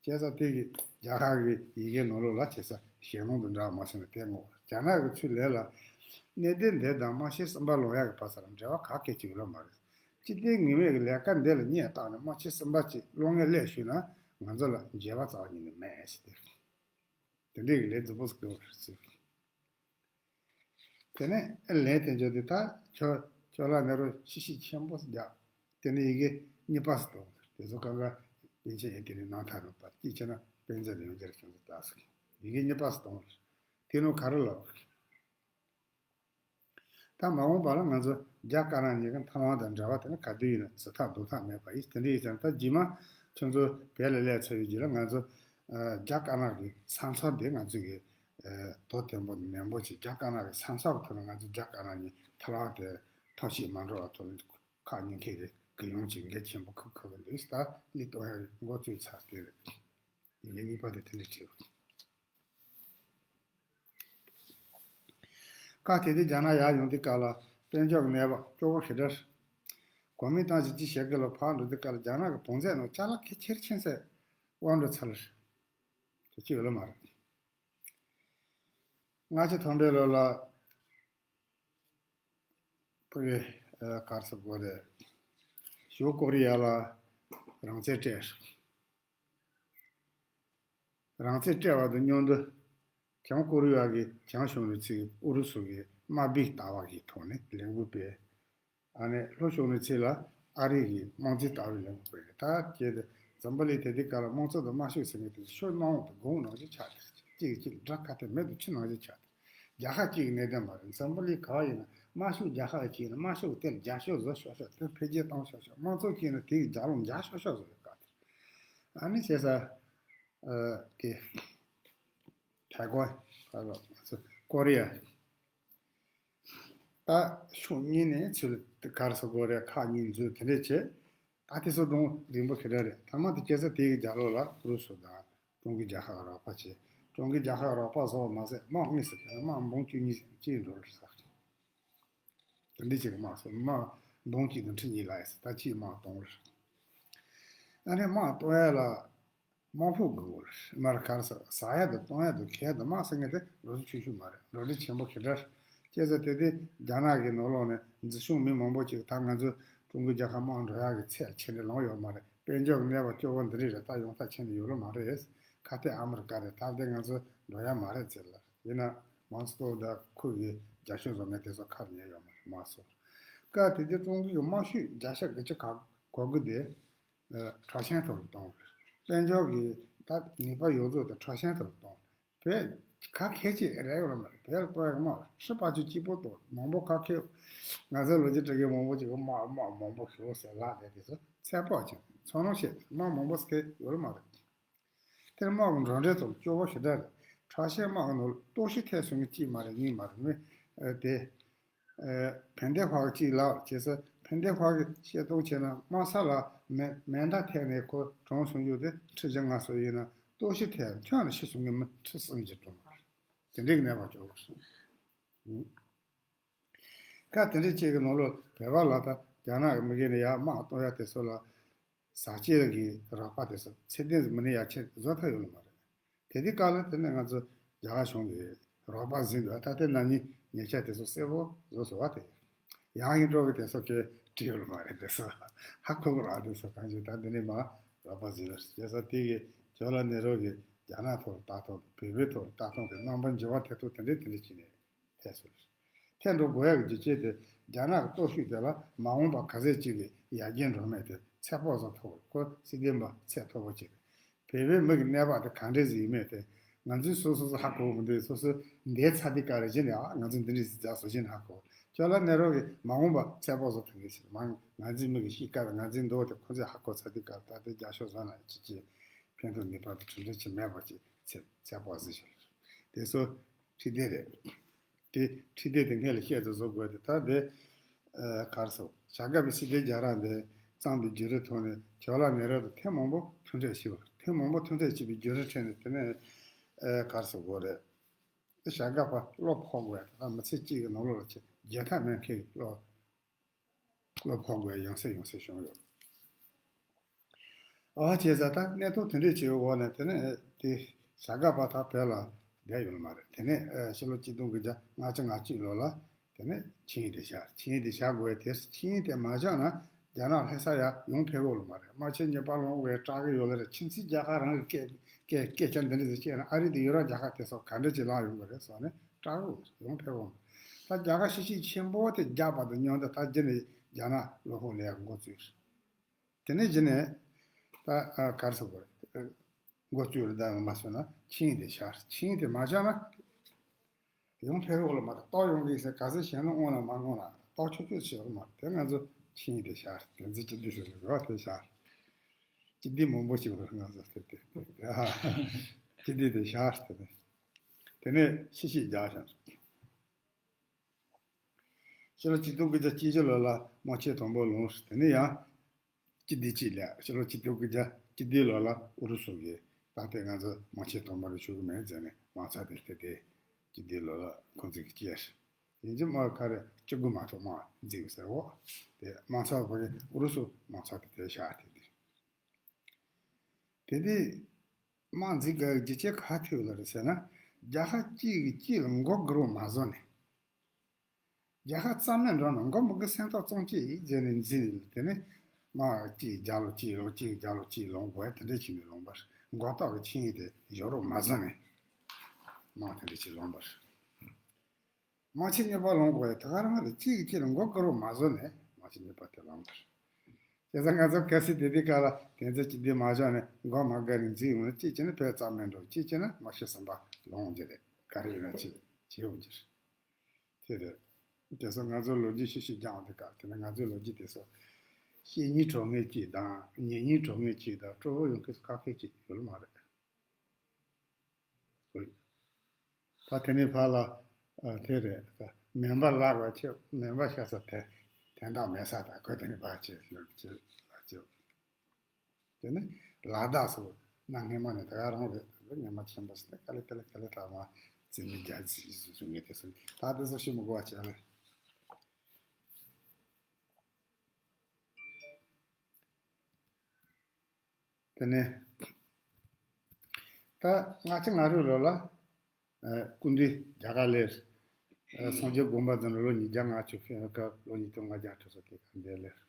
བྱས་ཙང་དེ་གི་རྒྱ་གར་གི་ཡི་གེ་ནང་ལོགས་ལ་བྱས་ཙང་ཞེད་སྣང་དང་འདྲ་བ་མ་བྱུང་ན་དེ་ངོ་། རྒྱ་ནག་གི་ཚུར་ལས་ལ་གནས་བརྟན་འདས་དང་དམག་ཆེན་གསུམ་པ་ལོག་ཡག་གི་བར་ཚ་ལ་འབྲེལ་བ་ག་གེ་ཅིག་ཡོད་ལ་མ་རེད། སྤྱི་བདེ་ངོ་མའི་གི་ལས་ཀ་འདི་ལ་སྙད་བཏགས་ནས་དམག་ཆེན་གསུམ་པ་ཅིག་སློང་ངེས་སླེབས་ཞུས་ན་ང་ཚོ་ལ་འགྱོད་པ་རྩ་བ་ཉིད་ནས་མེད་ཟེར་ཏེ། དེ་འདྲའི་གི་ལས་རྫིག་པོ་ཟིག་གི་རེད་ཟེར། དེ་ནས་ལན་དེ་འཇོག་དུས་ད་ཇོ་ཇོ་ལ་ནེ་རུ་ཤི་ཤི་ཆེན་པོ་རྒྱག་དེ་ནས་ཡི་གེ་གཉིས་པ་སུ་གཏོང་། དེ་ཚོ་གང་ག་ཡིན་ཆེ་ཡིན་དེ་ནས་ནང་ཐག་རུ་པ་ཅི་བྱས་ན་དཔེ་མཛོད་ལ་ཡོང་རྒྱུར་ཁྱོད་ཚོ་ལྟ་སོང་། ཡི་གེ་གཉིས་པ་སུ་གཏོང་། དེ་ནོ་ག་རུ་ལ། ད་མ་འོངས་པ་ལ་ང་ཚོ་རྒྱ་དཀར་ནག་གཉིས་ཀྱི་མཐའ་དབང་དང་འབྲེལ་བ་དེ་ནི་ག་དུས་ཡིན་ན་བརྫི་ཐབས་ལྡོག་ཐབས་མེད་པ་ཡིན། དེ་འདྲ་ཡིན་ཙང་ད་རྗེས་མ་ཁྱོད་ཚོ་བོད་ལ་སླེབས་ཚར་བའི་རྗེས་ལ་ང་ཚོ་རྒྱ་དཀར་ནག་གི་ས་མཚམས་དེ་ང་ཚོ་གི་དོ་དམ་པོ་ནན་པོ་ཅིག་རྒྱ་དཀར་ནག་གི་ས་མཚམས་ཐོག་ནས་ང་ཚོ་རྒྱ་དཀར་ནག་གཉིས་ཐ་ལ་དེ་ཐབས་ཤེས་མ་འགྲོ་བ་ཐོག་ནས་ཁག་ཉེན་ཁའི་རིགས་ཀྱི་ཡོང་ཅིག་འགན་ཆེན་པོ་ཁུར་ཁུར་གི་འདུག་ད་ལི་ཏོ་ཡ་འགོ་བཙུགས་ཚར་དེ་རེད། ཡིན་གཉིས་པ་དེ་དེ་འདྲ་བྲིས། སྐབས་དེ་དུས་རྒྱ་ནག་ཡར་ཡོང་དུས་སྐབས་ལ་དཔལ་འབྱོར་གྱི་གནས་བབ་སྐྱོ་བོ་ཞེ་དྲག་གོ་མིན་ཏང་ཞིག་ཅི་བྱེད་དགོས་ལ་ཕར་འགྲོ་དུས་སྐབས་ལ་རྒྱ་ནག་གི་བོངས་ཚད་ནང་ཅ་ལག་གི་ཁྱེར་ཆེན་ཚད་དབང་འགྲོ་ཚར་ཅི་ཡོད་ལ་མ་རེད། ལྔ་བཅུ་ཐམ་པའི་ལོ་ལ་ཕ་གི་གར་སོ་དགོས་རེད། ཞོག་ཀོ་རི་ཡ་ལ་རང་བཙན་སྤྲད། རང་བཙན་སྤྲད་པ་དང་མཉམ་དུ་བྱང་ཀོ་རི་ཡ་གི་བྱང་ཕྱོགས་ནས་ཚིག་ཨུ་རུ་སུ་གི་དམག་འབུད་ལྟ་བ་གི་ཐོག་ནས་ལས་འགུལ་སྤེལ། ཨ་ནི་ལྷོ་ཕྱོགས་ནས་ཚིག་ལ་ཨ་རི་གི་དམག་འཛིན་ལྟ་བའི་ལས་འགུལ་སྤེལ། ད་བྱས་ཏེ་འཛམ་བུ་གླིང་དེ་དུས་སྐབས་ལ་དམངས་གཙོ་དང་དམར་ཤོག་ཟེར་མཁན་དེ་ཤོ་སྣང་བ་དང་དགུང་ནང་བཞིན་ཆགས་ཏེ་གཅིག་གིས་གཅིག་དགྲ་ཁ་གཏད་མེད་དུ་ཆུ་ནང་བཞིན་ཆགས་ཏེ། རྒྱལ་ཁབ་གཅིག་གི་གནད་དོན་མ་རེད། འཛམ་བུ་གླིང་ག་བ་ཡིན་ན་དམར་ཤོག་རྒྱལ་ཁབ་གཅིག་ཡིན་ན་དམར་ཤོག་གི་དེ་ལ་རྒྱབ་སྐྱོར་བཟོ་ཤོག་ཤོག་དེ་འཕེལ་རྒྱས་གཏོང་ཤོག་ཤོག་དམངས་གཙོ་གཅིག་ཡིན་ན་དེ་གི་རྒྱབ་ལོགས་འཇགས་ཤོག་ཤོག་བཟོ་ཡོད་སྐབས་དེར། ཨ་ནི་བྱས་ཙང་། ཨ། དེ། ཐའེ་ཝན། ཨ་ལོ། ཀོ་རི་ཡ། ད་ཕྱོགས་གཉིས་ནས་ཚུར་གར་སོ་དགོས་རེད། ཁག་གཉིས་འཛུལ་དེ་འདྲས་བྱས། ད་དེ་ཚོ་དང་རིང་པོ་ཞེ་དྲག་རེད། ཐ་མ་དེ་སྐྱེ་ས་དེ་གི་རྒྱབ་ལོགས་ལ་ཨུ་རུ་སུ་དང་ཀྲུང་གོའི་རྒྱལ་ཁབ་རོགས་པ་བྱས། ཀྲུང་གོའི་རྒྱལ་ཁབ་རོགས་པ་སོགས་མ་ཟད་དམག་དངོས་སུ་དམག་འབུམ་བཅུ་གཉིས་ཅིག་འགྲོ་རེད་ཟེར། དེ་འདྲ་ཅིག་དམག་སོགས་དམག་འབུམ་གཅིག་དང་ཁྲི་གཉིས་ལ་ཡས་ད་ཅིག་དམག་གཏོང་རེད། ཨ་ནི་དམག་གཏོང་ཡ་ལ། དམག་ཕོགས་དགོས་མ་རེད། ག་རེ་ཟ་ཟ་ཡ་དང་གཏོང་ཡ་དང་གས་དང་དམག་ཟེར་མཁན་དེ་འགྲོ་རྒྱུ་ཆུང་ཆུང་མ་རེད། འགྲོ་གྲོན་ཆེན་པོ་ཞེ་དྲག་རེད། བྱས་ཙང་དེ་དུས་རྒྱ་ནག་གི་ནང་ལོགས་ནས་འཛིན་སྐྱོང་མི་མང་པོ་ཅིག་ད་ང་ཚོ་ཀྲུང་གོའི་རྒྱལ་ཁབ་དམག་འགྲོ་ཡག་གི་ཚད་ཆེ་འདྲ་ལོང་ཡོད་མ་རེད། དཔལ་འབྱོར་གྱི་གནས་བབ་སྐྱོ་བོ་འདི་རིགས་རེད། ད་ཡོང་ཐབས་ཆེ་འདྲ་ཡོད་ལོ་མ་རེད། ཁ་གཏད་ཨ་མི་རི་ཀ་རེད། ད་ལྟ་ང་ཚོ་འགྲོ་ཡ་མ་རེད་ཟེར་ལ། ཡིན་ན་མང་སོ་དང་ཁོ་གི་རྒྱབ་སྐྱོར་བཟོ་མཁན་དེ་ཚོ་ཁ་ལ་ཉན་ཡོད་མ་རེད། མང་སོ་སྐབས་དེ་དུས་ཀྲུང་གོའི་དམག་ཤུགས་བརྒྱ་ཆ་དགུ་བཅུ་ག་གོ་དགུ་དེ་ཁྲའོ་ཞན་ཐོག་ལ་གཏོང་བ་རེད། དཔལ་འབྱོར་གྱི་ད་ནུས་པ་ཡོངས་རྫོགས་དེ་ཁྲའོ་ཞན་ཐོག་ལ་གཏོང་བ་རེད། བོད་ཁ་མཁས་ཅིག་རེད་ཡོད་མ་རེད། བོད་ལ་ཕོག་ཡག་མ་རེད། ཧྲི་པ་ཆུ་གཅིག་པོ་གཏོང་མང་པོ་ཁ་མཁས། ང་ཚོའི་ལོ་རྒྱུས་འབྲི་མཁན་མང་པོ་ཅིག་གིས་དམག་དམག་མང་པོ་ཞེ་པོ་ཟེར་ལབ་བསྡད་དེ་ཚོ་ཚད་དཔག་བྱས་ཚོང་ལམ་བཤད་དེ་དམག་མང་པོ་ཟེར་ཡོད་མ་རེད། དེར་དམག་གི་འགྲོ་གྲོན་ཚོ་སྐྱོ་བོ་ཞེ་དྲག་རེད། ཁྲའོ་ཞན་དམག་གི་ནང་ལ་ལྟོགས་ཤི་ཐེབས་སོང་མཁན་གཅིག་མ་རེད་གཉིས་མ་རེད། མི་ཨ་དེ་ཨ་ཕན་བདེ་ཕ་གི་གཅིག་ལབ་བྱས་ཙང་ཕན་བདེ་ཕ་གི་བཤད་སྟངས་བྱས་ན་དམག་ས་ལ་མེ་མེ་མདའ་ཐེབས་ནས་ཁོ་གྲོངས་སོང་རྒྱུ་དེ་ཁྲི་བཞི་ལྔ་སོ་ཡིན་ན་ལྟོགས་ཤི་ཐེབས་ཁྱོན་ནས་ཤི་སོང་མཁན་མི་ཁྲི་གསུམ་གྱི་གྲོངས་པ་རེད། དེ་འདྲའི་གནས་བབ་སྐྱོ་བོ་རེད། སྐབས་དེ་འདྲ་ཅིག་གི་ནང་ལོགས་བོད་པ་ལ་ད་རྒྱ་ནག་གི་མི་སྒེར་ནས་ཡར་དམག་གཏོང་ཡ་དེ་ཚོ་ལ་ཟས་བཅད་ཀྱི་རོགས་པ་དེ་ཚོ་ཚད་ལྡན་མི་སྣ་ཡར་ཆེད་བཟོ་ཐུབ་ཡོད་ལ་མ་རེད། དེ་དུས་སྐབས་ལ་དེ་ནས་ང་ཚོ་རྒྱ་གར་གཞུང་གི་རོགས་པ་ཟིན་འདུག་ད་ལྟའི་ན་ནིང་ཉེ་ཆར་དེ་ཚོ་གསལ་པོ་བཟོ་སོང་བ་དེ། ཡང་ཡིན་འགྲོ་གི་དེ་ཚོ་གས་བྲིས་ཡོད་ལ་མ་རེད། དེ་ཚོ་ཧ་གོ་གི་རེད། དེ་ཚོ་གང་ཞིག་ད་འདི་ནས་མ་རོགས་པ་ཟིན་ལ་བྱས་ཙང་དེ་གི་ཇོ་ལ་ནེ་རོ་གི་རྒྱ་ནག་ཐོག་ལ་ལྟ་སྟངས་དང་བོད་པའི་ཐོག་ལ་ལྟ་སྟངས་དེ་རྣམ་པ་འགྱུར་བ་ཐེབས་ཐུབ་དེ་འདྲ་དེ་འདྲ་བྱས་ནས། ཐེབས་སོང་། ཐེབས་འགྲོ་དགོས་ཡག་གི་རྒྱུ་རྐྱེན་དེ་རྒྱ་ནག་གི་སྟོབས་ཤུགས་དེ་ལ་མ་འོངས་པ་ག་ཚད་ཅིག་གི་ཡར་རྒྱས་འགྲོ་མེད་དེ་ཚད་དཔག་བཟོ་ཐུབ་པ་ཁོ་སྲིད་དོན་པ་ཚད་མཐོ་པོ་ཅིག་རེད། བོད་པའི་མི་གི་གནས་བབ་དེ་ག་འདྲས་ཟིག་ཡིན་མེད་དེ་ང་ཚོས་སོ་སོ་སོ་ཧ་གོ་མི་འདུག་སོ་སོ་འདས་ཚར་དུས་སྐབས་རེ་བཞིན་ནས་ཨ་ང་ཚོ་འདི་འདྲས་ཟིག་རྒྱག་སོ་བཞིན་ཧ་གོ། ཁྱོད་ལ་ནེ་རོ་གི་མ་འོངས་པ་ཚད་དཔག་བཟོ་ཐུབ་མཁན་ཞིག་མ་ང་ཚོའི་མི་གི་གཤིས་ཀ་དང་ང་ཚོའི་མདོག་དེ་ཁོ་ཚོས་ཧ་གོ་ཚར་དུས་སྐབས་ད་ལྟའི་རྒྱབ་སྐྱོར་བཟོ་ན་ཡང་ཅི་ཅི་ཕན་ཐོགས་ནུས་པ་དང་གྲུབ་འབྲས་ཅི་མེད་པ་ཅིག་ཚད་ཚད་དཔག་ཟིག་ཞིག་རེད། དེ་ཚོ་ཁྲིད་དེ་རེད། དེ་ཁྲིད་དེ་དེ་སྔོན་ལ་བཤད་དུ་བཟོ་དགོས་དེ་ད་དེ་ཨ་ག་རེ་ཟེར་བྱ་དགའ་བའི་སྲིད་དོན་རྒྱ་ར་འདི་བརྩམས་པའི་བརྒྱུད་རིམ་ཐོག་ནས་ཇོ་ལ་ནེ་རོ་དང་ཐེངས་མང་པོ་ཐུག་འཕྲད་བྱས་པ་ཐེངས་མང་པོ་ཐུག་འཕྲད་བྱས་པའི་བརྒྱུད་རིམ་ཁྲོད་ནས་དེ་ནས་ཨ་ག་རེ་ཟེར་དགོས་རེད། དེ་བྱ་དགའ་པ་བློ་ཕོག་དགོས་ད་མི་ཚེ་གཅིག་གི་ནང་ལོགས་ལ་ཆེ་རྒྱལ་ཐབས་མེད་མཁན་གྱི་བློ། བློ་ཕོག་དགོས་ཡང་སེ་ཡང་སེ་བྱུང་ཡོད། ཨ་བྱས་ཙང་ད་གནས་ཐོག་དེ་འདྲས་བྱས་འོག་ནས་དེ་ནས་དེ་བྱ་དགའ་པ་དག་བོད་ལ་བསྡད་ཡོད་མ་རེད། དེ་ནས་ཕྱི་ལོ་ཆིག་སྟོང་དགུ་བརྒྱ་ལྔ་བཅུ་ང་གཅིག་ལོ་ལ་དེ་ནས་ཆིངས་ཡིག་དེ་བཞག་ཆིངས་ཡིག་དེ་བཞག་དགོས་དེ་ཆིངས་ཡིག་དེ་མ་བཞག་ན་རྒྱ་ནག་ལྷ་ས་ཡར་ཡོང་ཕེབས་ཡོད་ལ་མ་རེད། དམག་ཆེན་གཉིས་པ་ལོངས་དགོས་སྐྲག་གི་ཡོད་ལ་རེད། ཁྱིམ་མཚེས་རྒྱལ་ཁབ་རང་གི་སྐད་སྐད་སྐད་ཆ་འདི་འདྲས་ཟེར་བཤད་ན་ཨ་རི་དང་ཡུ་རོབ་རྒྱལ་ཁབ་དེ་ཚོ་ག་འདྲས་ཅིག་ལངས་ཡོང་གི་རེད་ཟེར་ནས་སྐྲག་གི་ཡོང་ཕེབས་འོང་། ད་རྒྱ་གར་ཤི་ཤི་ཆེན་པོ་དེ་རྒྱག་པ་དང་མཉམ་དུ་ད་རྗེས་ནས་རྒྱ་ནག་བློ་ཕམ་ལས་འགོ་བཙུགས། དེ་ནས་རྗེས་ནས་ད་ཨ་ག་རེ་ཟེར་དགོས་རེད། འགོ་བཙུགས་རེད། ད་ཡང་མ་སོང་ན་ཆིངས་ཡིག་དེ་བཞག་ཆིངས་ཡིག་དེ་མ་བཞག་ན་ཡོང་ཕེབས་འོག་ལ་མ་གཏོགས་ཡོང་གི་ཟེར་ག་ཚོད་བཤད་ན་དངོས་ལ་མ་དངོས་ལ་གཏོགས་ཆོག་ཆོག་བཤད་རོགས་མ་དེ་ང་ཚོ་ཆིངས་ཡིག་དེ་བཞག་དེ་ཚོ་སྤྱི་འཐུས་ཞུ་རོགས་དེ་བཞག་སྤྱི་འཐུས་མང་པོ་ཞིག་ང་ཚོ་དེ་དེ་སྤྱི་འཐུས་དེ་བཞག་དེ་ནས་དེ་ནས་ཤི་ཤི་རྒྱག་བཞག་ཕྱི་ལོ་ཆིག་སྟོང་དགུ་བརྒྱ་བཅུ་བཞི་ལོ་ལ་དམག་ཆེན་དང་པོ་ལངས། དེ་ནས་ཡང་སྤྱི་འཐུས་གཅིག་ལས་ཕྱི་ལོ་ཆིག་སྟོང་དགུ་བརྒྱ་བཅུ་བདུན་ལོ་ལ་ཨུ་རུ་སུ་གིས་ད་ལྟའི་ང་ཚོ་དམག་ཆེན་དང་པོ་རུ་ཞུགས་ཀྱི་མེད་ཟེར་ནས་དམག་ཚར་དེ་དེ་དེ་བཅུ་བདུན་ལོ་ལ་ཁོང་ཚོ་གིས་བཅད། ཡིན་གཅིག་མིན་གཅིག་རེ་བཅུ་དགུ་མ་གཏོགས་དམག་འཛིང་ཟེར་འོ། དེ་དམག་ཚར་བ་གི་ཨུ་རུ་སུ་དམག་ཚར་དེ་དེ་བཞག་དེ་དེ། དེ་དེ་དམག་འཛིང་ག་རྒྱུ་ཆ་ག་ཐུག་ལ་རེད་ཟེར་ན། རྒྱལ་ཁབ་གཅིག་གིས་གཅིག་ལ་མགོ་སྒུར་བ་མ་བཟོ་ནས། རྒྱལ་ཁབ་རྩ་མེད་འགྲོ་ན་མགོ་མི་སྒུར་སེམས་ཐག་གཙང་བཅད་ཡིན་ཟེར་ནས་འཛིང་ནས་དེ་ནས་དམག་གཅིག་རྒྱབ་ལོགས་གཅིག་ལོགས་གཅིག་རྒྱབ་ལོགས་གཅིག་ལོགས་དགོས་དེ་འདྲ་བྱས་ནས་ལངས་པ་རེད། མགོ་ཐོག་གི་ཆིངས་ཡིག་དེ་བཞག་རོགས་མ་བཟོ་ནས་དམག་དེ་འདྲ་བྱས་ལངས་པ་རེད། དམག་ཆེན་གཉིས་པ་ལངས་དགོས་ཡ་དེ་ག་རང་རེད། གཅིག་གིས་གཅིག་ལ་མགོ་སྒུར་བ་མ་བཟོ་ནས་དམག་ཆེན་གཉིས་པ་དེ་ལངས་པ་རེད། བྱས་ཙང་ང་ཚོ་གལ་སྲིད་དེ་དུས་སྐབས་ལ་དེ་ཚོ་སྤྱི་འཐུས་མ་བཞག་ནས་མགོ་མ་སྒུར་ནས་འཛིང་ཡོང་ན་གཅིག་བྱས་ན་བོད་རྩ་མེད་འགྲོ། གཅིག་བྱས་ན་དམག་ཆེན་གསུམ་པ་ལངས་རྒྱུ་རེད། ག་རེ་ཡོད་ན་གཅིག་བྱེད་ཡོང་རྒྱུ་རེད། དེ་རེད། དེ་ཚོ་ང་ཚོ་ལོ་རྒྱུས་ཤིག་ཤིག་སྦྱངས་དེ་ག་དེ་ནས་ང་ཚོའི་ལོ་རྒྱུས་དེ་ཚོ་བཤད་སྙིང་བྲོ་མཁན་གཅིག་དང་ཉན་སྙིང་བྲོ་མཁན་གཅིག་དང་སྤྲོ་བོ་ཡོང་མཁན་ཁ་ཤས་གཅིག་ཡོད་མ་རེད། ད་དེ་ནས་ཕར་ལ་ཨ་དེ་རེད། ད་མེ་འབར་བརླག་པའི་ཆེད་མེ་འབར་ཤར་ས་དེ་དན་རྟགས་མེད་ས་དང་ཁོས་དེ་ནས་ཕར་བྱས་ལ་བྱས་ལ་བྱས། དེ་ནས་ལ་དྭགས་སུ་གནའ་སྔ་མ་ནས་ད་ག་རང་རེད། སྔ་མ་ཆེན་པོ་ཟེར་ནས་ག་ལེ་ག་ལེ་ག་ལེ་ད་མ་རྩིས་མི་རྒྱ་རྩིས་བཟོ་བཟོ་ངེས་དེ་སོང་ད་དེ་ཚོ་ཤི་མི་དགོས་པ་བྱས་ལ། དེ་ནས་ད་ལྔ་བཅུ་ང་དྲུག་ལོ་ལ་ཨ་སྐུ་མདུན་རྒྱ་གར་སླེབས། ཨ་སངས་རྒྱས་དགོངས་པ་རྫོགས་ནས་ལོ་ཉིས་བརྒྱ་ལྔ་བཅུ་ཕེབས་སྐབས་ལོ་ཉིས་སྟོང་ལྔ་བརྒྱ་དྲུག་ཅུ་སོ་གཅིག་ག་འདིར་སླེབས།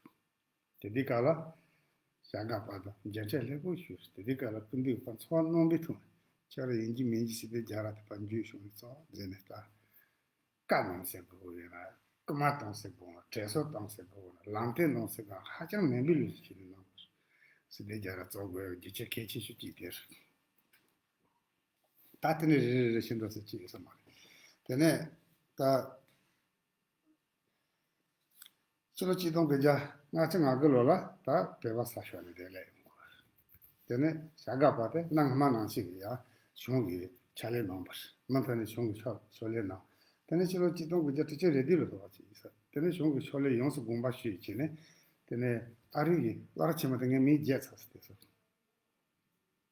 དེ་དུས་སྐབས་ལ་བྱ་དགའ་པ་དང་མཇལ་འཕྲད་ལྷུག་པོ་ཞུས། དེ་དུས་སྐབས་ལ་སྐུ་མདུན་པ་འཚོ་བ་རྣམ་པའི་ཐོག་ ཁྱོད་རང་ཡིན་གཅིག་མིན་གཅིག་སི་ཏཱའི་རྒྱལ་རབས་དེ་ཕར་འཇུས་ཤོག་ནས་ཙོག་ཟེར་ནས་ད། བཀའ་གནང་ཟེར་དགོས་ཡོད་ན། བསྐུལ་མ་གཏོང་ཟེར་དགོས་ན། དྲན་གསོ་གཏོང་ཟེར་དགོས་ན། ལམ་སྟོན་གནང་ཟེར་དགོས་ན། ཧ་ཅང་ནན་པོའི་ལུགས་སུ་བྱས་ནས་གནང་བ་རེད། སི་ཏཱའི་རྒྱལ་རབས་རྩོམ་དགོས་ཡག་རྒྱུ་ཆ་གལ་ཆེ་ཤོས་གཅིག་དེ་རེད། ད་དེ་ནས་རེ་རེ་རེ་བཞིན་འགྲོ་ཟེར་གྱི་ཡོད་ས་མ་རེད། དེ་ནས་ད། ཕྱི་ལོ་གཅིག་སྟོང་དགུ་བརྒྱ་ལྔ་བཅུ་ང་དགུ་ལོ་ལ་ད་བོད་པ་ས་ཤོར་ནས་དེ་ལས་ཡོང་དགོས། དེ་ནས་བྱ་དགའ་བ་དེ་གནང་མ་གནང་ཞིག་གི་ཡ་གཞུང་གི་ཕྱག་ལས་གནང་བར་མུ་མཐུད་ནས་གཞུང་གི་ཕྱག་ཕྱག་ལས་གནང་། དེ་ནས་ཕྱི་ལོ་གཅིག་སྟོང་དགུ་བརྒྱ་དྲུག་ཅུ་རེ་བདུན་ལ་ཐོག་ཅིག་ཡིན་ས། དེ་ནས་གཞུང་གི་ཕྱག་ལས་ཡོངས་སུ་དགོངས་པ་ཞུས་བྱས་ནས། དེ་ནས་ཨ་རི་གི་བླ་བྲང་ཆེན་མོ་དེ་ངས་མིང་བརྗེད་ཚར་ཟེར་དེ་ཚོ།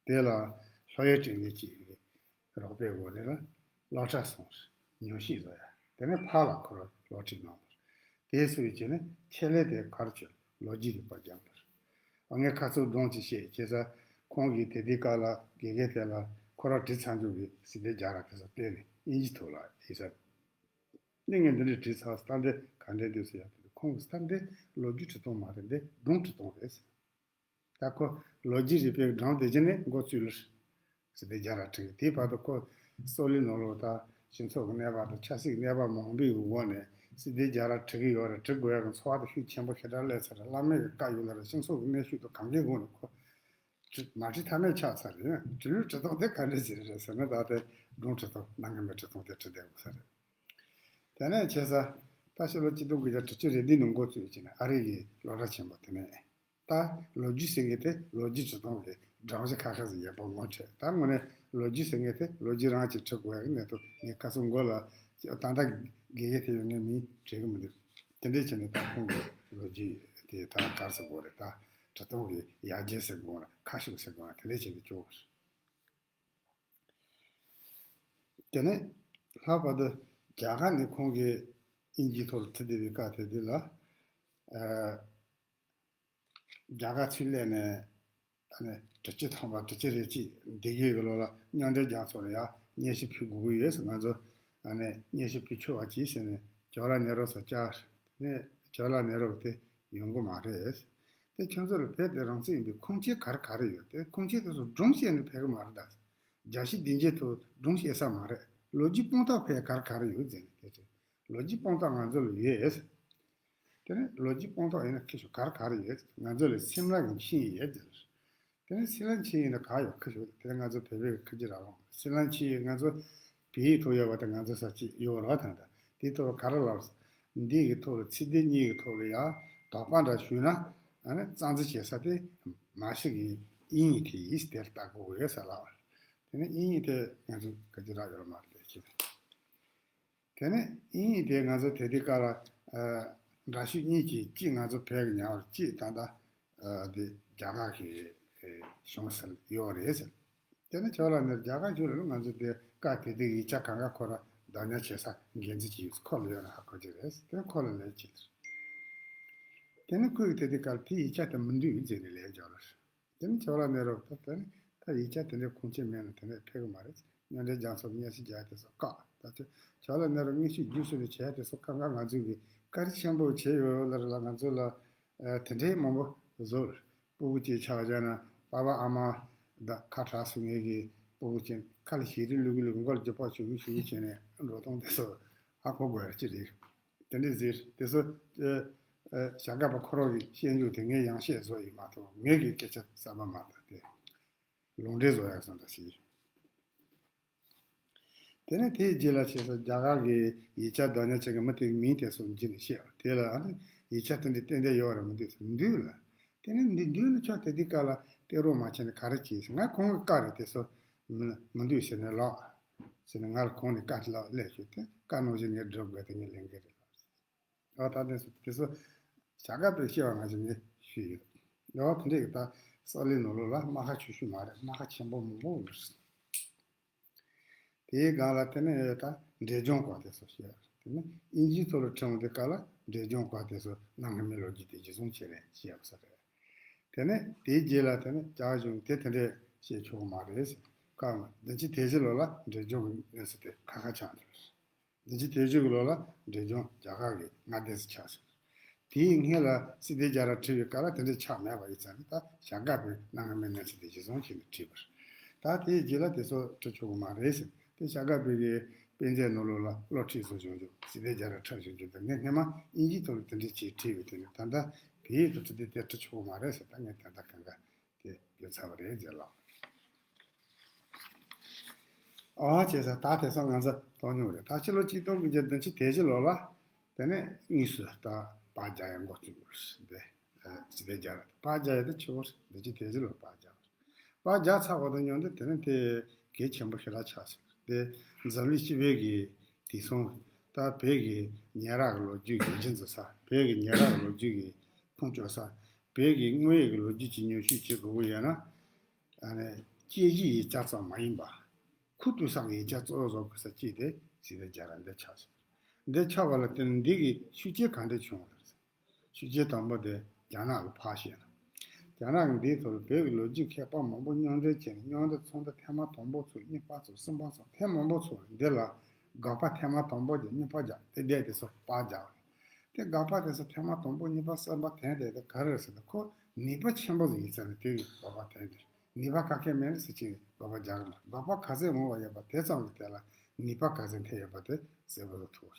དེ་ལ་ལྷོ་ཡུལ་དྲན་རྒྱས་ཀྱི་རོགས་པའི་སྒོ་ནས་ལ་སློབ་གྲྭ་སོང་ཞིང་ཉམས་ཞིབ་བཟོ་ཡ། དེ་ནས་ཕར་ལ་ཁོ་རང་སློབ་ཁྲིད་གནང་བར། དེ་སུ་ཡིས་བྱས་ནས་ཆེད་ལས་དེ་གར་བྱོན་ལོ་རྒྱུས་རིག་པ་སྦྱངས་པར། ཨ་ངས་ཁ་ཚུར་སྒྲུང་ཅིག་བཤད་བྱས་ས། ཁོང་གིས་དེ་དུས་སྐབས་ལ་དགེ་རྒན་དེ་ལ་ཁོ་རང་བྲིས་ཚར་འཇུག་གི་སི་ཏཱའི་རྒྱལ་རབས་དེ་ཚོ་བལྟས་ནས་དབྱིན་ཇི་ཐོག་ལ་ཡིན་ས། ནི་ངས་འདི་འདྲ་བྲིས་ཚར་སྟངས་འདི་ག་འདྲས་འདུག་ཟེར་ཡ་དེ་ཁོང་གིས་སྟངས་འདི་ལོ་རྒྱུས་བྲིས་སྟངས་མ་རེད། འདི་སྒྲུང་བྲིས་སྟངས་རེད་ཟེར། ད་ཁོ་ལོ་རྒྱུས་རིག་པའི་སྒྲུང་དེ་བཞིན་ནས་འགོ་བཙུགས་ལ། སི་ཏཱའི་རྒྱལ་རབས་བྲིས། དེའི་བར་དུ་ཁོ་སོག་ལེ་ནང་ལོགས་ད་སྤྱི་ཚོགས་ཀྱི་གནས་བབ་དང་ཆབ་སྲིད་ཀྱི་གནས་བབ་མང་པོའི་འོག་ནས་སི་ཏཱའི་རྒྱལ་རབས་བྲིས་ཀྱི་ཡོད་རེད། བྲིས་དགོས་ཡག་གི་ཚོར་བ་དེ་ཤུགས་ཆེན་པོ་ཞེ་དྲག་སླེབས་ཚར་རེད། བླ་མའི་བཀའ་ཡོད་ལ་རེད། སྤྱི་ཚོགས་ཀྱི་གནོན་ཤུགས་དང་གང་གའི་སྒོ་ནས་ཁོ་བྲིས་མ་བྲིས་ཐབས་མེད་ཆགས་ཚར་རེད། བྲིས་ལུགས་བྲིས་སྟངས་དེ་ག་འདྲ་ཞིག་རེད་ཟེར་ན། ད་དེ་སྒྲུང་བྲིས་སྟངས་གནའ་སྔ་མོའི་བྲིས་སྟངས་དེ་བྲིས་བསྡད་དགོས་ས་རེད། དེ་ནས་བྱས་ས། ད་ཕྱི་ལོ་གཅིག་སྟོང་དགུ་བརྒྱ་དྲུག་ཅུ་རེ་བདུན་ནས་འགོ་བཙུགས་བྱས་ནས་ཨ་རི་གི་སློབ་གྲྭ་ཆེན་པོ་དེ་ནས། ད་ལོ་རྒྱུས་ཟེར་མཁན་དེ་ལོ་རྒྱུས་བྲིས་སྟངས་ཀྱི་སྒྲོམ་གཞི་ཁ་ཁ་ཟིག་ཡོད་པ་ངོ་འཕྲོད། ད་དངོས་གནས་ལོ་རྒྱུས་ཟེར་མཁན་དེ་ལོ་རྒྱུས་རང་གིས་བྲི་དགོས་ཡག་གི་གནད་དོན། ངས་ཁ་སང་མགོ་ལ་ད་ལྟ་དགེ་རྒན་དེ་ཡོད། ངས་མིང་བྲིས་གི་མི་འདུག་དེ་འདྲས་བྱས་ནས་ད་ཁོང་གི་ལོ་རྒྱུས་དེ་ད་ག་རེ་ཟེར་དགོས་རེད། ད་བྲིས་སྟངས་ཀྱི་ཡར་རྒྱས་ཟེར་དགོས་རེད། ཁ་ཤུགས་ཟེར་དགོས་རེད། དེ་འདྲས་བྱས་ནས་བཅུག་པ་རེད། དེ་ནས་ལྷག་པར་དུ་རྒྱ་གར་ནས་ཁོང་གིས་དབྱིན་ཇིའི་ཐོག་ལ་བྲིས་བསྡད་པའི་སྐབས་དེ་དུས་ལ། ཨ། རྒྱ་གར་ཚུར་སླེབས་ནས་ཨ་ནི་དྲུག་ཅུ་ཐམ་པ་དྲུག་ཅུ་རེ་གཅིག་འདི་གའི་གི་ལོ་ལ་མཉམ་འབྲེལ་རྒྱལ་ཚོགས་ལ་ཡང་སྙན་ཞུ་ཕུལ་དགོས་ཀྱི་ཡོད་ཟེར། ང་ཚོ་ཨ་ནི་སྙན་ཞུ་ཕུལ་ཆོག་པ་གྱིས་ཟེར་ནས་ཇོ་ལ་ནེ་རོ་ས་བཅར་ནས། ཇོ་ལ་ནེ་རོ་དེ་ཡོང་གི་མ་རེད། དེ་ཁྱོད་ཚོ་ལ་བོད་དེ་རང་བཙན་ཡིན་པའི་ཁུངས་སྐྱེལ་ག་རེ་ག་རེ་ཡོད། དེ་ཁུངས་སྐྱེལ་དེ་ཚོ་སྒྲུང་བཤད་ནས་ཕེབས་གི་མ་རེད་ད། རྒྱལ་སྤྱིའི་སྡིངས་ཆའི་ཐོག་སྒྲུང་བཤད་ས་མ་རེད། ལོ་རྒྱུས་དཔང་རྟགས་ཕེབས་ག་རེ་ག་རེ་ཡོད་ཟེར་ནས་དེ་ཚོ། ལོ་རྒྱུས་དཔང་རྟགས་ང་ཚོ་ལ་ཡོད། དེ་ནས་ལོ་རྒྱུས་དཔང་རྟགས་ཡིན་ན་ཁྱེད་ཚོ་ག་རེ་ག་རེ་ཡོད། ང་ཚོ་ལ་སིམ་ལ་གི་ཆིངས་ཡིག་ཡོད་ཟེར། དེ་ནས་སི་ལན་ཆིངས་ཡིག་ནི་ག་ཡོད་ཁི་ཞོག་དེ་ནས་ང་ཚོ་བོད་པའི་ཁི་ཅི་ར་ལོང་སི་ལན་ཆིངས་ཡིག་ང་ཚོ་བོད་ཡིག་ཐོག་ཡོད་པ་དང་ང་ཚོ་ས་ཆ་ཡོད་ར་དང་དང་དེ་ཐོག་ག་རེ་ལབ། འདི་གི་ཐོག་ལ་ཚིག་སྡེ་གཉིས་ཀྱི་ཐོག་ལ་ཡང་དོགས་པ་འདྲ་ཞུས་ན། ཨ་ནི་རྩ་འཛིན་བྱེད་ས་དེ་མ་ཤི་གི་དབྱིན་ཡིག་དེ་ཡིས་དེར་ལྟ་དགོས་ཡོད་ས་ལབ། དེ་ནས་དབྱིན་ཡིག་དེ་ང་ཚོ་ཁི་ཅི་ར་ཡོད་མ་རེད་ཅེས། དེ་ནས་དབྱིན་ཡིག་དེ་ང་ཚོ་དེ་དུས་སྐབས་ལ་ཨ་འདྲ་བཤུས་གཉིས་ཀྱིས་གཅིག་ང་ཚོ་བོད་ཀྱི་ཉར་བ། གཅིག་ད་ལྟ་ཨ་དེ་རྒྱ་གར་གྱི་ཨེ་གཞུང་ཟེར་ཡོད་རེད་ཟེར། དེ་ནས་ཇོ་ལ་ནེ་རོ་རྒྱ་གར་གཞུང་ལ་ང་ཚོ་དེ་སྐབས་དེ་དུས་ཡིག་ཆ་གང་ག་ཁོ་རང་བདག་ཉར་བྱེད་ས་འགན་འཛིན་གྱི་ཡོད། ཁོ་ལ་ཡོད་ན་ཧ་གོ་གི་རེད། དེ་ནས་ཁོ་ལ་ལན་བྱས་ཟེར། དེ་ནས་ཁོས་དེ་དུས་སྐབས་དེ་ཡིག་ཆ་དེ་མི་འདུག་ཟེར་ནས་ལན་འབྱོར་རེད། དེ་ནས་ཇོ་ལ་ནེ་རོ་ད་དེ་ནས་ད་ཡིག་ཆ་དེ་འདྲའི་ཁུངས་སྐྱེལ་མེད་ན་དེ་ནས་ཕེབས་གི་མ་རེད། མཉམ་འབྲེལ་རྒྱལ་ཚོགས་སྙན་ཞུ་རྒྱག་དེ་ཚོ་བཀག་ད་ཆ་ཇོ་ལ་ནེ་རོ་སྙན་ཞུ་བརྒྱུད་ཚུར་ནས་བྱས་དེ་ཚོ་བཀག་འགག་ང་ཚོས་གི་བཀའ་དྲིན་ཆེན་པོ་བྱས་ཡོད་ལ་རེད་ལ། ང་ཚོ་ལ་ཨ་དེ་འདྲའི་མང་པོ་བཟོ། སྤུ་གུ་གཅིག་ཆགས་བཞག་ན་པ་ཕ་ཨ་མ་ད་ཁ་གྲག་སོང་། ངེད་ཀྱི་སྤུ་གུ་ཅན་ཁ་ལ་ཞིག་རིགས་ལུག་གི་ལུག་མགོ་ལ་རྒྱུ་ཕག་ཞུ་གི་ཞུ་གི་བྱས་ནས་འགྲོ་སྟངས་དེ་ཚོ་ཧ་གོ་དགོས་ཡ་ཅི་རེད། དེ་འདྲས་ཟེར། དེ་ཚོ་ཨ་ཨ་བྱ་དགའ་པ་ཁོ་རང་གི་བཤད་རྒྱུ་དེ་ངས་ཡང་བཤད་བཟོ་ཡིན་མ་གཏོགས་ངེད་ཀྱི་སྐད་ཆ་གསར་པ་མ་རེད། དེ་ལུང་འདྲེན་བཟོ་ཡག་སོང་འདྲ་ཞིག་ཡིན། དེ་ནས་དེའི་རྗེས་ལ་བྱས་ཙང་རྒྱ་གར་གྱི་ཡིག་ཆ་བདག་ཉར་བྱེད་མཁན་མི་དེའི་མིང་དེ་ཚོ་འཇི་ནས་བཤད་པ་དེ་ལ་ཨ་ནི་ཡིག་ཆ་དེ་འདྲའི་ཏན་ཏན་ཡོད་རེད་མི་འདུག་ཟེར་འདུག་ལ། དེ་ནས་འདི་འདུག་ན་ཁྱོད་དེ་དུས་སྐབས་ལ་བསྟན་རོགས་མ་བྱས་ནས་ག་རེ་བྱས་ཟེར། ང་ཁོང་གི་བཀའ་རེད། དེ་ཚོ་མི་མི་འདུག་ཟེར་ནས་ལོག་ཟེར་ནས་ང་ལ་ཁོང་ནས་བཀའ་ལ་སླེབས་བྱུང་། དེ་བཀའ་གནང་བཞིན་ངས་སྒྲུབ་དགོས། དེ་ངས་ལེན་གི་རེད་ལ། ཨ་ད་དེ་ཚོ་དེ་ཚོ་བྱ་དགའ་པའི་སྐྱེ་བ་ང་ཚོ་ངས་ཞུས་ཡོད། ཡང་དེ་འདྲའི་གི་ད་སོག་ལེ་ནང་ལོགས་ལ་རྨ་ཁ་ཆུང་ཆུང་མ་རེད། རྨ་ཁ་ཆེན་པོ་མང་པོ་རེད། དེའི་སྒང་ལ་དེ་ནས་ད་འབྲས་ལྗོངས་སྐོར་དེ་ཚོ་བཤད། དེ་ནས་དབྱིན་ཇིའི་ཐོག་ལ་ཁྲིད་འོང་དུས་སྐབས་ལ་འབྲས་ལྗོངས་སྐོར་དེ་ཚོ་གནའ་སྔ་མོའི་ལོ་རྒྱུས་དེ་རྗེས་བཟུང་བྱས་ནས་བཤད་ཡོད་ས་རེད། དེ་ནས་དེའི་རྗེས་ལ་དེ་ནས་རྒྱ་གཞུང་དེ་དེ་འདྲས་བཤད་ཆོག་གི་མ་རེད་ཟེར། སྐབས་བདུན་ཅུ་དོན་བཞི་ལོ་ལ་འབྲས་ལྗོངས་ཀྱི་གནས་ཚུལ་དེ་ཁ་ཁ་ཆགས་འདུག་བདུན་ཅུ་དོན་བཞི་གི་ལོ་ལ་འབྲས་ལྗོངས་རྒྱ་གར་གྱི་མངའ་སྡེ་ཞིག་ཆགས་སོང་། དེའི་སྔོན་ལ་སི་ཏཱའི་རྒྱལ་རབས་བྲིས་པའི་སྐབས་ལ་དེ་འདྲ་ཆགས་མེད་པ་ཡིན་ཙང་ནི། ད་བྱ་དགའ་པའི་གནའ་སྔ་མོའི་གནས་ཚུལ་དེ་རྗེས་བཟུང་བྱས་ནས་བྲིས་པ་རེད། ད་ ད་དེའི་རྗེས་ལ་དེ་ཚོ་འབྲི་ཆོག་གི་མ་རེད་ཟེར། དེ་བྱ་དགའ་སྤེལ་གི་དཔེ་མཛོད་ནང་ལོགས་ལ་བློ་ཁྲིད་བཟོ་བྱུང་བྱུང་། སིལ་སྡེ་རྒྱ་ར་འཁྲབ་བྱུང་བྱུང་། དེ་ངས་སྔན་མ་དབྱིན་ཇིའི་ཐོག་ལ་དེ་འདྲ་བྱས་བྲིས་པ་དེ་ནི་ད་ལྟ་བོད་ཡིག་ཏུ་བྲིས་ཏེ་དེ་འབྲི་ཆོག་གི་མ་རེད་ཟེར། ད་ངས་ད་ལྟ་གང་ག་དེ་བརྗོད་ཚར་བ་རེད་ཟེར་ལགས། ཨོ་བྱས་ཙང་ད་དེང་སང་ང་ཚོ་མཐོང་མྱོང་རེད། ད་ཕྱི་ལོ་གཅིག་སྟོང་དགུ་བརྒྱ་བདུན་ཅུ་དོན་བཞི་ལོ་ལ་དེ་ནས་དངོས་སུ་ད་པར་རྒྱག་ཡ་འགོ་བཙུགས་པ་རེད། སིལ་སྡེ་རྒྱ་ར་པར་རྒྱག་ཡ་དེ་ཕྱི་ལོ་བདུན་ཅུ་དོན་བཞི་ལོ་པར་རྒྱག་པ་རེད། པར་རྒྱག་ཚར་བ་དང་མཉམ་དུ་དེ་ནས་དེ་གལ་ཆེན་པོ་ཞེ་དྲག་ཆགས་སོང་། དེ་འཛམ་གླིང་སྤྱི་པའི་གི་དེང་སང་ད་བོད་ཀྱི་ཉེ་རབས་ཀྱི་ལོ་རྒྱུས་ཀྱི་རྒྱུན་འཛིན་ས། བོད་ཀྱི་ཉེ་རབས་ཀྱི་ལོ་རྒྱུས་ཀྱི་ཁུངས་བཅོལ་ས། བོད་ཀྱི་དངོས་ཡོད་ཀྱི་ལོ་རྒྱུས་ཀྱི་ཉམས་ཞིབ་བྱེད་དགོས་ཀྱི་ཡོད་ན། ཨ་ནི་དཔྱད་གཞིའི་ཡིག་ཆ་ཙམ་མ་ཡིན་པ། ཁུ་བཏུད་ས་གི་ཡིག་ཆ་གཙོ་བོ་བཟོ་དགོས་ས་གཅིག་དེ་སིལ་སྡེ་རྒྱ་ར་འདི་ཆགས་སོང་། འདི་ཆགས་པ་ལ་བརྟེན་ནས་འདི་གི་ཤུགས་རྐྱེན་ག་འདྲ་བྱུང་བ་རེད། ཤུགས་རྐྱེན་དང་པོ་དེ་རྒྱ་ནག་གིས་ཕར་བཤད་ན། རྒྱ་ནག་གིས་འདིའི་ཐོག་ལ་བོད་ཀྱི་ལོ་རྒྱུས་མཁས་པ་མང་པོ་མཉམ་འབྲེལ་བྱས་ནས་མཉམ་འབྲེལ་ཚོགས་འདུ་ཐེངས་མ་དང་པོ་ཚོགས། གཉིས་པ་ཚོགས། གསུམ་པ་ཚོགས། ཐེངས་མང་པོ་ཚོགས་ནས་འདི་ལ་དགག་པ་ཐེངས་མ་དང་པོ་དང་གཉིས་པ་རྒྱག་སྟེ་བསྡད་དེ་ཚོ་པར་རྒྱག་པ་རེད། དེ་དགག་པ་དེ་ཚོ་ཐེངས་མ་དང་པོ་གཉིས་པ་གསུམ་པ་དེ་དེ་དེ་ག་རེ་རེད་ཟེར་ན། ཁོ་ནུས་པ་ཆེན་པོ་ཟིག་ཡིན་ཙང་ནས་དེ་གི་དགག་པ་དེ་འདིར། ནུས་པ་ག་གེ་མེད་ན་སུ་གཅིག་དགག་པ་རྒྱག་གི་མ་རེད། དགག་པ་ག་ཚད་འོང་བ་ཡོད་པ་དེ་ཙམ་གྱིས་དེ་ལ་ནུས་པ་ག་ཚད་ཐེབས་ཡོད་པ་དེ་གསལ་པོ་རེད་ཐུག།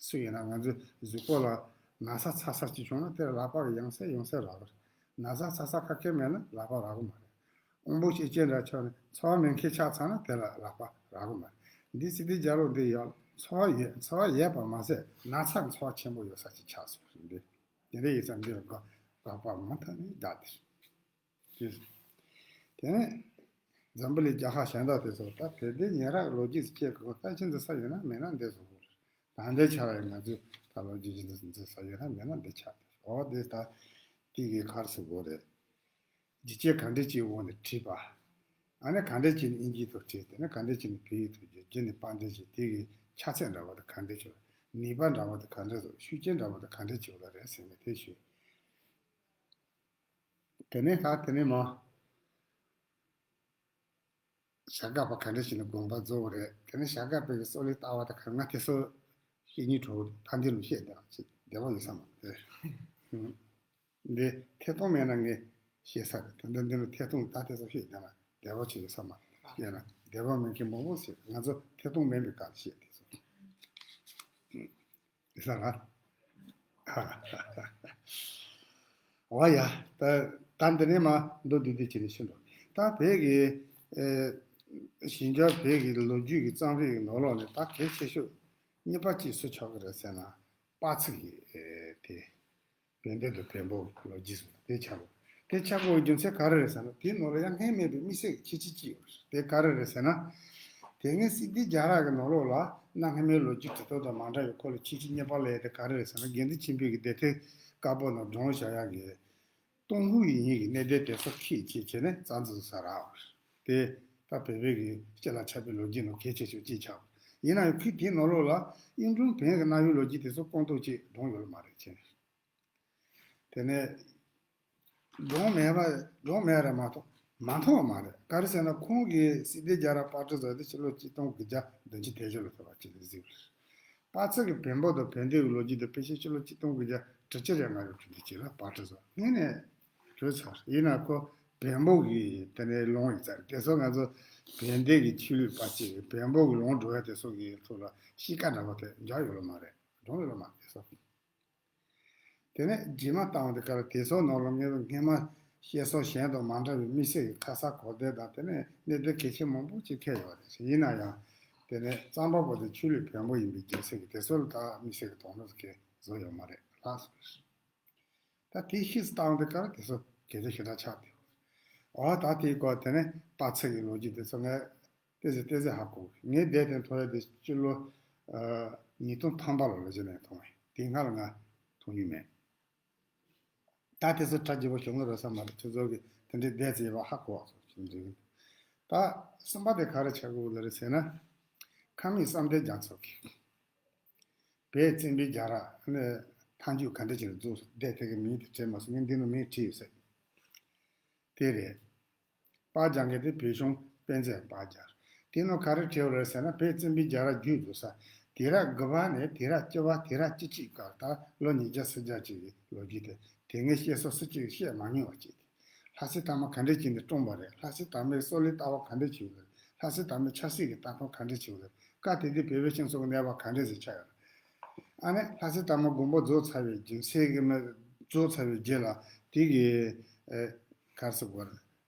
སུ་ཡིན་ན་ང་ཚོའི་གཟུགས་པོ་ལ་ན་ཚ་ཚ་ཚ་ཅིག་བྱུང་ན་དེ་ལ་ལག་པ་གིས་ཡང་སེ་ཡང་སེ་རག་གི་རེད། ན་ཚ་ཚ་ཚ་ག་གེ་མེད་ན་ལག་པ་རག་གི་མ་རེད། དབང་པོ་ཤེས་བྱའི་འདྲ་ཆགས་ནས་ཚོར་བ་མེད་མཁན་ཆགས་ཚར་ན་དེ་ལ་ལག་པ་རག་གི་མ་རེད། འདི་སིལ་སྡེ་རྒྱ་ར་འདི་ཡོད། ཚོར་བ་ཡོད། ཚོར་བ་ཡོད་པ་མ་ཟད་ན་ཚ་ཚོར་བ་ཆེན་པོ་ཡོད་ས་ཅིག་ཆགས་སོང་རེད། འདི་དེ་འདྲ་ཡིན་ཙང་འདི་ལ་དགག་དགག་པ་མ་མཐའ་ནས་རྒྱག་དེ། དེ་དེ་ནས་འཛམ་བུ་གླིང་རྒྱལ་ཁབ་གཞན་དག་དེ་ཚོ་ད་བོད་དེ་ཉེ་རབས་ལོ་རྒྱུས་སུ་སྐྱེལ་དགོས། ད་ཕྱིན་ཚེ་ས་ཡོད་ན་མེད་ན་འདི་བཟོ་དགོས་རེད། ད་འདི་ཆགས་ཡོད། ང་ཚོས་ད་ལོ་རྒྱུས་ཀྱི་འདི་འཛིན་ས་ཡོད་ན་མེད་ན་འདི་ཆགས་དེ། འོ་དེ་ད་དེ་གི་གར་སུ་དགོས་རེད། རྒྱུ་རྐྱེན་ག་འདྲ་ཅིག་འོག་ནས་བྲིས་པ། ཨ་ནི་ག་འདྲ་ཅིག་ནས་དབྱིན་ཇིའི་ཐོག་བྲིས། དེ་ནས་ག་འདྲ་ཅིག་ནས་བོད་ཡིག་ཐོག་བསྒྱུར། རྒྱུ་ནས་པར་འདི་བྱས། དེ་གི་ཆ་ཚད་འདྲ་བ་དེ་ག་འདྲ་ཅིག་ནུས་པ་འདྲ་བ་དེ་ག་འདྲ་ཅིག་ཤུགས་རྐྱེན་འདྲ་བ་དེ་ག་འདྲ་ཅིག་ལ་རེད་ཟེར་ནས་དེ་ཞུས། དེ་ནས་ད་དེ་ནས་མ་བྱ་དགའ་པ་ག་འདྲ་ཞིག་ནས་དགོངས་པ་རྫོགས་པ་རེད། དེ་ནས་བྱ་དགའ་པའི་གི་སྲོག་ལས་ལྟ་བ་དེ་ག་ང་དེ་ཚོ་ཤེས་ཉིན་གྲོགས་ད་འདི་ལ་བཤད་བསྡད་པ་ཅིག་བདེ་བ་ཡོད་ས་མ་རེད། འདི་ཐད་གཏོང་མེད་ན་ངས་ཤེས་ས་རེད། ད་འདི་འདི་ལ་ཐད་གཏོང་ད་དེ་ཚོ་བཤད་བསྡད་ན་བདེ་བ་ཅིག་ཡོད་ས་མ་རེད། བཤད་ན་བདེ་བ་མེད་མཁན་མང་པོ་ཞིག་ང་ཚོ་ཐད་གཏོང་མེད་པའི་སྐབས་བཤད་དེ་ཚོ། ཡིན་ས་ར། འོ་ཡ། ད་ད་འདི་ནས་མ་མདོར་བསྡུས་བསྡུས་བྱས་ནས་ཤེས་འགྲོ། ད་བོད་ཀྱི་ཨེ་ཞིང་ཆར་བོད་ཀྱི་ལོ་རྒྱུས་ཀྱི་རྩོམ་རིག་གི་ནང་ལོགས་ནས་ད་གལ་ཆེ་ཤོས་གཉིས་པ་གཅིག་སུ་ཆགས་ཀྱི་རེད་ཟེར་ན། དཔའ་ཚིག་གི་ཨེ་དེ་བོད་འདི་དང་བོན་པོ་ལོ་རྒྱུས་སུ་དེ་ཆགས་པ། དེ་ཆགས་པའི་རྒྱུ་མཚན་ག་རེ་རེད་ཟེར་ན། དེའི་ནང་ལ་ཡང་སྔོན་མེད་པའི་དམིགས་བསལ་གྱི་ཁྱད་ཆོས་གཅིག་ཡོད་རེད། དེ་ག་རེ་རེད་ཟེར་ན། དེ་སྔའི་སིལ་སྡེ་རྒྱ་ར་གི་ནང་ལོགས་ལ་གནའ་སྔ་མོའི་ལོ་རྒྱུས་འབྲི་སྟངས་དང་མ་འདྲ་བའི་ཁོ་ལ་ཁྱད་ཆོས་གཉིས་པ་ལས་དེ་ག་རེ་རེད་ཟེར་ན། དགེ་འདུན་ཆོས་འཕེལ་གྱིས་སྡེ་ཐེ་དཀར་པོ་ནང་སྒྲུང་བྱ་ཡག་གི་ཏུན་ཧོང་ཡིག་རྙིང་གི་གནས་སྡེ་དེ་ཚོ་ཁྱད་ཆོས་བྱས་ནས་རྩ་འཛིན་བཟོ་ས་རག་པ་རེད། དེ་ད་བོད་བོད་ཀྱི་སྤྱི་ལ་ཁྱབ་པའི་ལོ་རྒྱུས་ནང་གལ་ཆེ་ཤོས་གཅིག་ཆགས་པ་ཡིན་ན་ཡང་། ཁོས་དེའི་ནང་ལོགས་ལ་གཡུང་དྲུང་བོན་གྱི་གནའ་བོའི་ལོ་རྒྱུས་དེ་ཚོ་སྐོང་ཐུབ་ཅིག་སྒྲུང་ཡོད་ལ་མ་རེད་ཅེས། དེ་ནས་སྒྲུང་མེད་པ་སྒྲུང་མེད་རེད་མ་གཏོགས་མ་མཐོང་བ་མ་རེད། ག་རེ་ཟེར་ན་ཁོང་གིས་སིལ་སྡེ་རྒྱ་ར་པར་སྐྲུན་བཟོ་དེ་ཕྱི་ལོ་གཅིག་སྟོང་དགུ་བརྒྱ་བདུན་ཅུ་དོན་བཞི་ལོ་ཐོབ་པ་ཅིག་ལ་གཟིགས་པ་རེད། དཔའ་ཚིག་གི་བོན་པོ་དང་བོན་སྡེ་གི་ལོ་རྒྱུས་དེ་ཕལ་ཆེར་ཕྱི་ལོ་གཅིག་སྟོང་དགུ་བརྒྱ་དྲུག་ཅུ་རེ་ལྔ་ལོ་དུས་དེ་ཅིག་ལ་པར་སྐྲུན་བཟོ་སྔོན་ནས་གྲོལ་ཚར། ཡིན་ན་ཁོ་བོན་པོ་གི་དེ་ནས་ལུང་ཡིན་ཙང་། དེ་ཚོ་ང་ཚོ་བོན་སྡེ་གི་ཆོས་ལུགས་པ་ཅིག་གི་བོན་པོ་གི་ལུང་འགྲོ་བ་དེ་ཚོ་གི་ཐོག་ལ་གཤིས་ཀ་འདྲ་བ་དེ་འཇགས་ཡོད་ལ་མ་རེད། སྒྲུང་ཡོད་ལ་མ་རེད་དེ་ཚོ། དེ་ནས་རྗེས་མ་བཏང་བ་དེ་ག་ལ་དེ་ཚོ་ནང་ལ་ངས་སྔོན་མ་བཤད་སྲོལ་གཞན་དང་མ་འདྲ་བའི་དམིགས་བསལ་གྱི་ཁ་གསལ་གོ་བདེ་དང་། དེ་ནས་གནད་དོན་གལ་ཆེན་མང་པོ་ཅིག་འཁེལ་ཡོད་རེད། ཡིན་ན་ཡང་དེ་ནས་རྩོམ་པ་པོ་དེ་ཆོས་ལུགས་བོན་པོ་ཡིན་པའི་རྒྱུ་མཚན་གྱིས་དེ་ཚོ་ལ་ད་དམིགས་བསལ་གྱི་དོགས་སྣང་གང་བཟོ་ཡོད་མ་རེད་ལགས་སོ། ད་དེ་ཤེས་སུ་བཏང་དེ་ག་ལ་དེ་ཚོ་གལ་ཆེ་ཞེ་དྲག་ཆགས་ཏེ། འོ་ད་དེའི་སྐོར་དེ་ནས་དཔའ་ཚིག་གི་ལོ་རྒྱུས་དེ་ཚོ་ངས་ཏོག་ཙམ་ཏོག་ཙམ་ཧ་གོ། ངས་བསྡད་དེ་མཐོང་ཡ་དེ་སྤྱི་ལོ་ཨ་ཉིས་སྟོང་ཐམ་པ་ལོ་ལ་གཞི་ནས་མཐོང་བས། དེའི་སྔ་ལ་ང་མཐོང་མྱོང་མེད། ད་དེ་ཚོ་གྲ་རྒྱས་པོ་བྱུང་གི་རེད་ས་མ་རེད། ཁྱོད་ཚོ་གིས་དེ་འདྲའི་བསྡད་ཙམ་ཡོད་པ་ཧ་གོ་བ་སོགས་ཀྱི་འདྲི་གི་འདུག། ད་གསུམ་པ་དེ་ག་རེ་ཆགས་ཀྱི་ཡོད་ལ་རེད་ཟེར་ན། ཁམས་སངས་རྒྱས་རྒྱ་མཚོ་གིས་བོད་བཙན་པོའི་རྒྱལ་རབས་ནི་མཐའ་མཇུག་ག་འདྲ་ཅིག་ལ་རྫོགས་སོང་། བསྡད་དེ་གི་མིང་དེ་བྲིས་མ་སོང་། ངས་འདི་ནང་མིང་བྲིས་ཡོད་ཟེར། དེ་རེད། པར་རྒྱག་མཁན་དེ་བོད་གཞུང་དཔེ་མཛོད་པར་རྒྱག། དེ་ནང་ག་རེ་བྲིས་ཡོད་རེད་ཟེར་ན། བོད་བཙན་པོའི་རྒྱལ་རབས་མཇུག་རྫོགས་ས། དུས་རབས་དགུ་པ་ནས་དུས་རབས་བཅུ་པ། དུས་རབས་བཅུ་གཅིག་སྐབས། ད་ལོ་ཉིས་བརྒྱ་སུམ་བརྒྱ་ཅིག་གི་ལོ་རྒྱུས་དེ། དེ་སྔའི་བཤད་སྲོལ་སུ་གཅིག་བཤད་མ་མྱོང་བ་ཅིག་དེ། ལྷ་སྲས་དར་མ་ག་འདྲས་བྱས་ནས་བཀྲོངས་པ་རེད། ལྷ་སྲས་དར་མའི་སྲོག་ལེན་ལྟ་བ་ག་འདྲས་བྱས་ཡོད་རེད། ལྷ་སྲས་དར་མའི་ཆབ་སྲིད་ཀྱི་ལྟ་སྟངས་ག་འདྲས་བྱས་ཡོད་རེད། སྐབས་དེ་དུས་བོད་པའི་སྤྱི་ཚོགས་ཀྱི་གནས་བབ་ག་འདྲས་ཟིག་ཆགས་ཡོད་རེད། ཨ་ནི་ལྷ་སྲས་དར་མ་དགོངས་པ་རྫོགས་ཚར་བའི་རྒྱུ་མཚན་གྱི་མ་རྫོགས་ཚར་བའི་རྗེས་ལ་དེ་གི་ཨེ་ག་རེ་ཟེར་དགོས་རེད།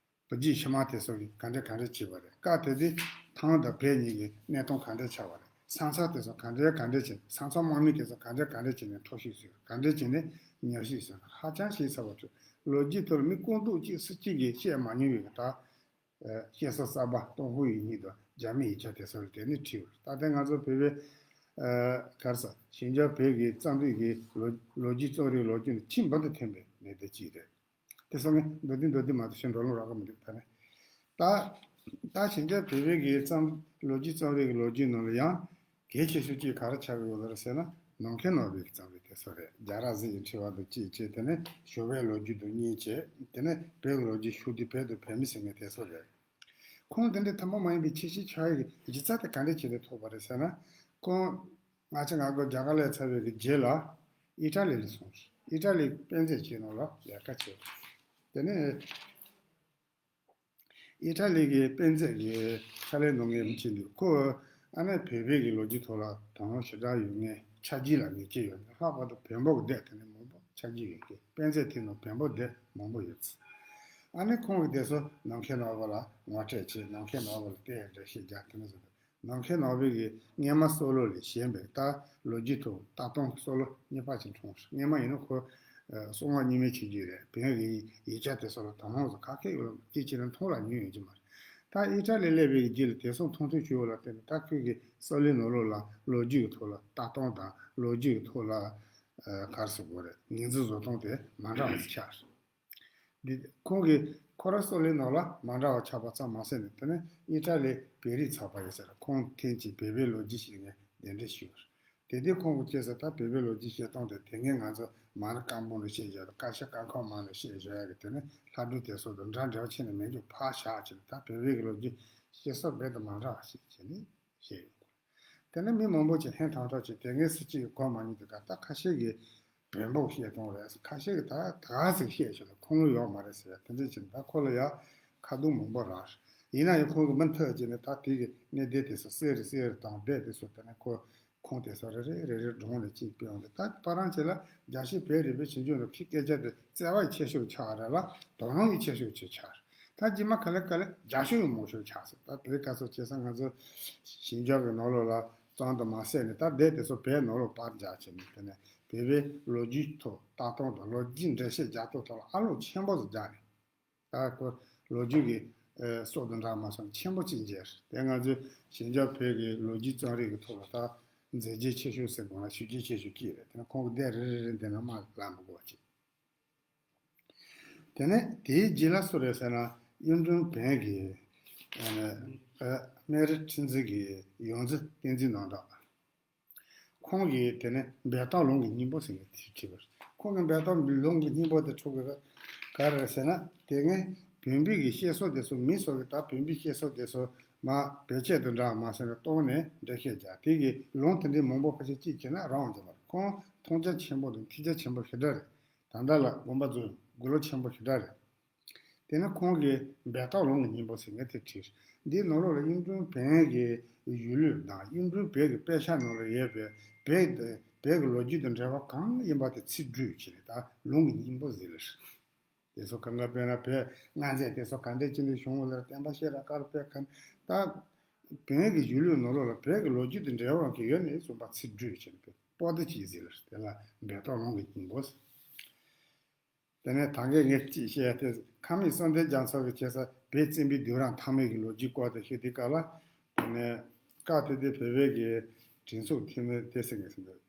བུ་རྒྱུད་ཕྱི་མ་དེ་ཚོ་གིས་ག་འདྲ་ག་འདྲ་བྱས་པ་རེད། སྐབས་དེ་དུས་ཐང་དང་བོད་གཉིས་ཀྱི་གནས་སྟངས་ག་འདྲ་ཆགས་པ་རེད། ས་མཚམས་དེ་ཚོ་ག་འདྲ་ག་འདྲ་བྱས། ས་མཚམས་དམག་མི་དེ་ཚོ་ག་འདྲ་ག་འདྲ་བྱས་ནས་འཕྲོག་བཤིག་བཟོས། ག་འདྲ་བྱས་ནས་ཉར་ཞིག་བཟོས། ཧ་ཅང་ཤེས་ཚར་བ་ཚོ་ལོ་རྒྱུས་ཐོག་ལ་མི་སྐུ་མདུན་གཅིག་སུ་གཅིག་གིས་བཤད་མ་མྱོང་བའི་ད་བཤད་སྲོལ་གསར་པ་ཏུན་ཧོང་ཡིག་རྙིང་དང་རྒྱ་མིའི་ཡིག་ཆ་དེ་ཚོ་ལ་དེ་ནས་བྲིས་ཡོད། ད་ལྟ་ང་ཚོ་བོད་པའི་ག་རེ་ཟེར་ཞིང་ཆེན་བོད་ཀྱི་རྩོམ་རིག་གི་ལོ་ལོ་རྒྱུས། རྩོམ་རིག་ལོ་རྒྱུས་ནི་ཆེས་འབུར་དུ་ཐོན་པའི་གནད་དོན་གཅིག་རེད། དེ་སོང་ངས་མདོར་བསྡུས་མདོར་བསྡུས་མ་གཏོགས་ཞེ་འགྲོ་ལོང་རག་གི་མི་འདུག་ད་ནི་ད་ད་ཞིང་ཆེན་བོད་པའི་གི་རྩོམ་ལོ་རྒྱུས། རྩོམ་རིག་གི་ལོ་རྒྱུས་ནང་ལ་ཡང་གལ་ཆེ་ཤོས་གཅིག་ག་རེ་ཆགས་ཀྱི་ཡོད་རེད་ཟེར་ན། ནམ་མཁའི་ནག་པོའི་གི་རྩོམ་རིག་དེ་ཚོ་རེད། རྒྱལ་རབས་གཟི་ཡིས་འཁྲི་བ་དང་བཅས་བྱས། དེ་ནས་ཞོལ་པའི་ལོ་རྒྱུས་དང་གཉིས་བྱས། དེ་ནས་བོད་ཀྱི་ལོ་རྒྱུས་ཤུགས་ལྡན། བོད་དང་བོད་མི་ཟེར་མཁན་དེ་ཚོ་རེད། ཁོང་དེ་འདྲའི་དང་པོ་མ་ཡིན་པའི་ཁྱད་ཆོས་ཆགས་ཡག་གི་སྒྱུ་རྩལ་དེ་ག་འདྲ་བྱས་ནས་ཐོབ་པ་རེད་ཟེར་ན། ཁོང་ལྔ་བཅུ་ང་དགུ་རྒྱ་གར་ལ་ཚར་བའི་གི་རྗེས་ལ་ཨི་ཊ་ལི་ལ་སོང་། ཨི་ཊ་ལིའི་དཔེ་མཛོད་ཅིག་ནང་ལ་ལས་ཀ་བྱས། དེ་ནས་ཨི་ཊ་ལི་གི་དཔེ་མཛོད་ཀྱི་ཕྱག་ལས་གནང་མཁན་མི་གཅིག་འདུག་ཁོ་ཨ་ནི་བོད་པའི་གི་ལོ་རྒྱུས་ཐོག་ལ་དོ་སྣང་ཞེ་དྲག་ཡོད་མཁན། ཆ་རྒྱུས་ལ་ངེས་ཅན་ཡོད་མཁན། ལྷག་པར་དུ་བོན་པོ་གི་སྡེ་དེ་ནས་མང་པོ་ཆ་རྒྱུས་ཡོད་མཁན། དཔེ་མཛོད་དེ་ནང་བོན་པོ་སྡེ་མང་པོ་ཡོད་ཚུལ། ཨ་ནི་ཁོང་གིས་དེ་ཚོ་ནམ་མཁའི་ནག་པོ་ལ་ངོ་སྤྲོད་བྱས། ནམ་མཁའི་ནག་པོ་ལ་བལྟས། འགྲེལ་བཤད་རྒྱག། དེ་ནས་བཟུང་སྟེ་ནམ་མཁའི་ནག་པོའི་གི་སྔོན་མ་སྲོག་ལོ་ལས་གཞན་པའི་ད་ལོ་རྒྱུས་ཐོག་ལྟ་སྟངས། སྲོག་ལོ་གཉིས་པ་ཅིག་འཁྲུངས། སྔོན་མ་ཡིན་ན་ཁོ་ཨ་གསང་སྔགས་རྙིང་མའི་ཆོས་བརྒྱུད་རེད། བོན་གྱི་ཡིག་ཆ་དེ་ཚོ་ལ་དོ་སྣང་ཚོ་ག་གེ་ཡོད་ཅིག་ཅིག་ལ་མཐོང་ལ་ཉན་ཡོད་ཀྱི་མ་རེད། ད་ཨི་ཊ་ལི་སླེབས་པའི་རྗེས་ལ་དེ་ཚོ་མཐོང་ཐོས་བྱུང་བ་ལ་བརྟེན་ནས། ད་ཁོས་ཀྱི་སྲོག་ལོའི་ནང་ལོགས་ལ་ལོ་རྒྱུས་ཀྱི་ཐོག་ལ་ལྟ་སྟངས་དང་། ལོ་རྒྱུས་ཀྱི་ཐོག་ལ་ཨ་ག་རེ་ཟེར་དགོས་རེད། ངོས་འཛིན་བཟོ་སྟངས་དེ་མ་འདྲ་བ་ཞིག་ཆགས། འདི་ཁོང་གིས་ཁོ་རང་སྲོག་ལོའི་ནང་ལ་མ་འདྲ་བ་ཆགས་པ་ཙམ་མ་ཟད་ནས། དེ་ནས་ཨི་ཊ་ལི་བོད་རིགས་ཚོགས་པ་ཡོད་ས་རེད། ཁོང་ཐེངས་གཅིག་བོད་པའི་ལོ་རྒྱུས་ཤེས་མཁན་གདན་འདྲེན་ཞུས་པ་རེད། དེ་དུས་ཁོང་གིས་བྱས་ས་ད་བོད་པའི་ལོ་རྒྱུས་བཤད་སྟངས་དེ། དེ་སྔའི་ང་ཚོ་མ་ཎི་བཀའ་འབུམ་ལ་བཤད་བཞག་དང་། བཀའ་ཤག་བཀའ་འཁོར་མ་ལ་བཤད་བཞག་ཡག་གི། དེ་ནས་ལྷ་སྒྲུང་དེ་ཚོ་དང་འདྲ་འདྲ་བ་བྱས་ནས་མེད་རྒྱུ་ཕར་བཞག་བྱས་ནས། ད་བོད་པའི་གི་ལོ་རྒྱུས་བཤད་སྲོལ་རྦད་དེ་མ་འདྲ་བ་ཞིག་བྱས་ནས་བཤད་ཡོད། དེ་ནས་མི་མང་པོ་ཅིག་ཧན་ཐང་ཐོག་ཅིག་དེ་སྔའི་སྲིད་སྤྱི་གི་གོ་མ་མྱོང་དུས་ག་ད་ཁ་ཤས་ཀྱིས་བོན་པོ་བཤད་སྟངས་རེད། ཁ་ཤས་ཀྱིས་ད་ད་ག་ཟིག་བཤད་ཆོག་ལ་ཁུངས་ལུང་ཡོད་མ་རེད་ཟེར། དེ་འདྲ་བྱས་ནས་ད་ཁོ་ལ་ཡ་ཁ་རྡུང་མང་པོ་རག་རེད། ཡིན་ན་ཡང་ཁོང་གིས་མུ་མཐུད་བྱས་ནས་ད་དེ་གི་གནད་དོན་དེ་ཚོ་གསལ་རུ་གསལ་རུ་བཏང་། དེབ་དེ་ཚོ་དེ་ནས་ཁོ་ཁུངས་དེ་ཚོ་རེ་རེ་རེ་རེ་སྒྲུང་ལ་གཅིག་སྤེལ་འོང་དུས། ད་ཕར་རང་ཅིག་ལ་རྒྱལ་སྤྱིའི་བོད་རིག་པའི་ཞིབ་འཇུག་ནང་ཁོའི་སྐད་ཆ་དེ་བརྩེ་བ་ཡི་ཆེ་ཤོས་ཆགས་རེད་ལ། དོ་སྣང་ཡི་ཆེ་ཤོས་ཆེ་ཆགས་རེད། ད་རྗེས་མ་ག་ལེ་ག་ལེ་རྒྱ་ཤོག་ཡང་མང་ཤོས་ཆགས་སོང་། ད་དེ་ག་ཚོད་བྱས་ཙང་ང་ཚོ་ཞིབ་འཇུག་གི་ནང་ལོགས་ལ་ཙམ་དུ་མ་ཟད་ནས། ད་དེབ་དེ་ཚོ་བོད་ནང་ལོགས་པར་རྒྱག་བྱས་ནས། དེ་ནས་བོད་པའི་ལོ་རྒྱུས་ཐོག་ལྟ་སྟངས་དང་ལོ་རྒྱུས་འགྲེལ་བཤད་རྒྱག་སྟངས་ཐོག་ལ་ཨ་ལོ་ཆེན་པོ་ཟིག་རྒྱག་ནས། ད་ཁོ་ལོ་རྒྱུས་ཀྱི་ཨ་སྲོག་དང་འདྲ་མ་སོང་ཆེན་པོ་ཅིག་མཇལ། དེ་ང་ཚོའི་ཞིབ་འཇུག་བོད་ཀྱི་ལོ་རྒྱུས་རྩོམ་རིག་གི་ཐོག་ལ་ད་མཛད་རྗེས་ཆེ་ཤོས་ཟེར་དགོས་ན་ཤུགས་རྐྱེན་ཆེ་ཤོས་གཅིག་རེད། དེ་ནས་ཁོང་གི་དེབ་རེ་རེ་རེ་འདི་ན་མར་ལམ་དགོས་ཅིག་དེ་ནས་དེའི་རྗེས་ལ་སུ་རེད་ཟེར་ན། གཡུང་དྲུང་བོན་གྱི་ཨ་ནི་ཨ་སྨན་རི་ཁྲི་འཛིན་གྱི་ཡོངས་འཛིན་བསྟན་འཛིན་ནོར་བཟང་། ཁོང་གིས་དེ་ནས་འབད་ཐོག་ལུང་གི་སྙིང་པོ་ཟེར་མཁན་དེ་བྲིས་པ་རེད། ཁོང་གིས་འབད་ཐོག་ལུང་གི་སྙིང་པོ་དེ་འཁྲུག་གི་ག་རེ་རེད་ཟེར་ན། དེ་སྔའི་བོན་པོའི་གི་བཤད་སྲོལ་དེ་ཚོ། མི་ཚོ་གིས་ད་བོན་པོའི་བཤད་སྲོལ་དེ་ཚོ་མར་བེད་སྤྱད་དུ་འདྲ་མ་ཟེར་ནས་གཏོང་ནས་འགྲེལ་བཤད་རྒྱག། དེ་གི་ལུང་དེ་འདྲའི་མང་པོ་ཁ་ཤས་གཅིག་བྱས་ན་རག་འོང་གི་མ་རེད། ཁོང་མཐོང་རྒྱ་ཆེན་པོ་དང་ཐོས་རྒྱ་ཆེན་པོ་ཞེ་དྲག་རེད། ད་ལྟ་ལ་དགོངས་པ་རྫོགས། དགུང་ལོ་ཆེན་པོ་ཞེ་དྲག་རེད། དེ་ནས་ཁོང་གིས་འབད་ཐོག་ལུང་གི་སྙིང་པོ་ཟེར་མཁན་དེ་བྲིས། འདིའི་ནང་ལོགས་ལ་གཡུང་དྲུང་བོན་གྱི་གཞུང་ལུགས་དང་། གཡུང་དྲུང་བོན་གྱི་དཔེ་ཆ་ནང་ལ་ཡོད་པའི་བོད་དེ། བོད་ཀྱི་ལོ་རྒྱུས་དང་འབྲེལ་བ་གང་ཡིན་པ་དེ་ཚིག་འབྲུ་བྱས་ནས་ད་ལུང་གི་སྙིང་པོ་ཟེར་ལ། དེ་ཚོ་གང་ག་དཔེར་ན་བོད་མངའ་མཛད་དེ་ཚོ་ག་འདྲས་ཅིག་ནས་བྱུང་བ་ལ། བསྟན་པ་ཤེས་རབ་དཀར་པོའི་ཁ། ད་བོན་གྱི་གཞུང་ལུགས་ནང་ལོགས་ལ་བོད་ཀྱི་ལོ་རྒྱུས་དང་འབྲེལ་བ་གང་ཡོད་ནས་གསུངས་པ་ཚིག་འབྲུ་བྱས་ནས་པོ་ཏི་གཅིག་ཟེར་ལ། དེ་ལ་འབད་ཐོག་ལུང་གི་སྙིང་པོ་ཟེར། དེ་ནས་ད་གིན་ངས་ཅིག་བཤད་ཡ་དེ། ཁ་མིག་བསམ་གཏན་རྒྱ་མཚོ་གིས་བྱས་ས་བོད་བཙན་པོའི་བདུན་ར་མཐའ་མའི་གི་ལོ་རྒྱུས་སྐོར་དེ་ཞུ་དུས་སྐབས་ལ། དེ་ནས་སྐབས་དེ་དུས་བོད་པའི་གི་སྒྲིག་འཛུགས་འཐུས་མི་དེ་ཟེར་མཁན་ཟེར་འདུག་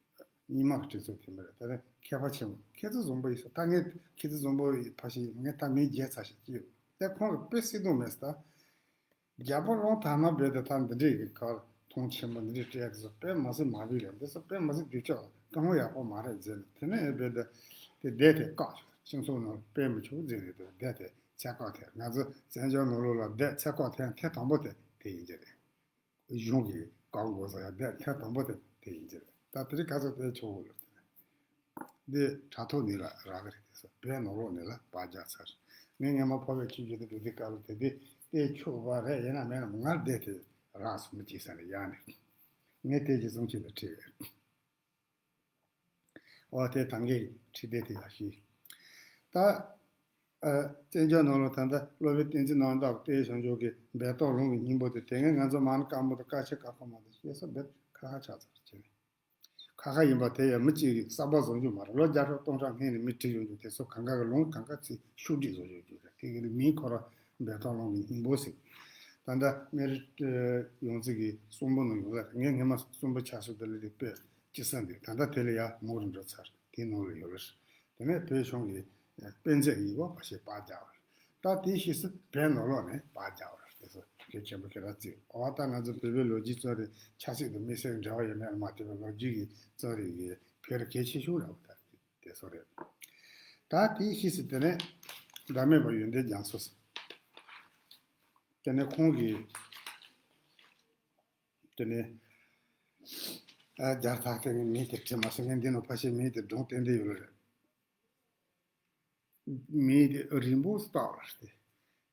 རྙིང་མ་གི་སྒྲིག་འཛུགས་འཐུས་མི་རེད། དེ་ནས་མཁས་པ་ཆེན་པོ། མཁས་བཙུན་བཟང་པོ་ཡིན་ས། ད་ངས་མཁས་བཙུན་བཟང་པོ་ཡི་ཕ་ཤི། ངས་ད་མིང་བརྗེད་ཚར་ཞིག་ཅིག་ཡོད། དེ་ཁོང་གིས་དཔེ་སྲིད་དུ་མེད་ས། ད་རྒྱལ་པོ་རོང་ཐ་ན་བོད་དུ་ད་འདི་འདྲའི་གི་གར་མཐོང་ཆེན་པོ་འདི་འདྲའི་སྤྲད་དེ་ཚོ་དཔེ་མི་སྲིད་མ་བུད་ཡོད། འདི་ཚོ་དཔེ་མི་སྲིད་སྡུག་ཅག་སྐུ་ངོ་ཡག་པོ་མ་རེད་ཟེར་ནས། དེ་ནས་བོད་དུ་དེ་སྡེ་དེ་བཀག་ཆོག་སྤྱི་ཚོགས་ནང་སྤེལ་མི་ཆོག་ཟེར་ནས། དེ་སྡེ་དེ་ཚད་བཀག་ཐེབས། ང་ཚོ་བཙན་བྱོལ་ནང་ལོགས་ལ་སྡེ་ཚད་བཀག་ཐེབས་ཐེངས་དང་པོ་དེ་དེ་ཡིན་གྱི་རེད། གཞུང་གིས་བཀག་འགོག་བཟོ་ཡ་སྡེ་ཐེངས་དང་པོ་དེ་དེ་ཡིན་གྱི་རེད། ད་དེ་རིང་ཁ་སང་དེ་ཆོག་གི་རེད། འདི་དྲ་ཐོག་ནས་ལ་རག་གི་རེད། དེ་ཚོ་བོད་ནང་ལོགས་ནས་ལ་པར་རྒྱག་ཚར། ངས་སྔན་མ་ཕོ་བའི་ཆོས་བརྒྱུད་དུ་འགྲོ་དུས་སྐབས་ལ་དེ་དེ་བལྟས་ཆོག་པ་རེད། ཡིན་ན་མེད་ན་ང་བལྟས་དེ་རག་སོང་མི་གཅིག་ས་ནས་ཡང་ནས་ངས་བལྟས་ཀྱི་བཟུང་ཆེད་དུ་ཁྲིད་རེད། འོ་དེ་ད་གིན་ཁྲིད་བསྡད་དེ་ཡག་ཤོས། ད་ཨ་བཙན་བྱོལ་ནང་ལ་ད་ལྟ་སློབ་དཔོན་བསྟན་འཛིན་རྣམ་དག་གི་བསྟན་བྱང་ཆུབ་ཀྱི་འབད་ཐོག་ལུང་གི་སྙིང་པོ་དེ་དེ་སྔ་ང་ཚོ་མ་ཎི་བཀའ་པོད་དང་བཀའ་ཆེན་བཀའ་འཁོར་མ་དང་ཞེས་སོགས་འབད་ཁ་ཁ་ཆགས་ཚར་བྱས་ནས། ཁ་ཁ་ཡིན་པ་དེ་ཡང་མི་གཅིག་གིས་གསར་པ་བཟོ་རྒྱུ་མ་རེད། ལོ་བརྒྱ་ཕྲག་སྟོང་ཕྲག་སྔོན་ནས་མི་བྲིས་ཡོང་རྒྱུ་དེ་ཚོ་གང་ག་གི་ལུང་གང་ག་ཚིག་ཤོག་དྲིལ་བཟོ་ཡོང་རྒྱུ་རེད། དེ་གི་མིང་ཁོ་ར་འབད་ཐོག་ལུང་གི་སྙིང་པོ་ཟེར། ད་ལྟ་སྨན་རི་ཡོངས་རྫོགས་ཀྱི་གསུང་འབུམ་ནང་ཡོད་ལ། ངས་སྔན་མ་གསུང་འབུམ་ཆ་ཤོས་དེ་ལ་དེ་དཔེ་ཅི་ས་འདུག་ད་ལྟ་དེ་ལ་ཡང་མུར་འགྲོ་ཚར། དེའི་ནང་ལ་ཡོད་རེད། དེ་ནས་བོད་གཞུང་གི་དཔེ་མཛོད་ཡིག་པ་ཕལ་ཆེར་པར་རྒྱག་པ་རེད། ད་དེའི་ཕྱིས་སུ་བོད་ནང་ལོགས་ནས་པར་རྒྱག་པ་རེད། དེ་ཚོ་གལ་ཆེན་པོ་ཁྱེད་རང་བརྩི། འོ་ད་ང་ཚོ་བོད་པའི་ལོ་རྒྱུས་རྩོམ་རིག་ཆབ་སྲིད་དང་དམིགས་བསལ་འབྲེལ་བ་ཡོད་མེད་ལ་མ་ལྟོས་པའི་ལོ་རྒྱུས་ཀྱི་རྩོམ་རིག་གི་བོད་ལ་གལ་ཆེ་ཤོས་རེད་པ། ད་དེ་ཚོ་རེད། ད་དེའི་ཕྱིས་སུ་དེ་ནས་ཟླ་མེད་པ་ཡོན་ཏན་རྒྱ་མཚོ་ཟེར། དེ་ནས་ཁོང་གིས་དེ་ནས་ཨ་རྒྱལ་ཚབ་དེ་ནས་མིང་དེ་བྲིས་མ་སོང་། ངས་འདི་ནང་ཕལ་ཆེར་མིང་དེ་སྒྲུང་བསྟན་བསྡད་ཡོད་ལ་རེད། མིང་དེ་རིན་པོ་སྟག་ལ་སྟེ།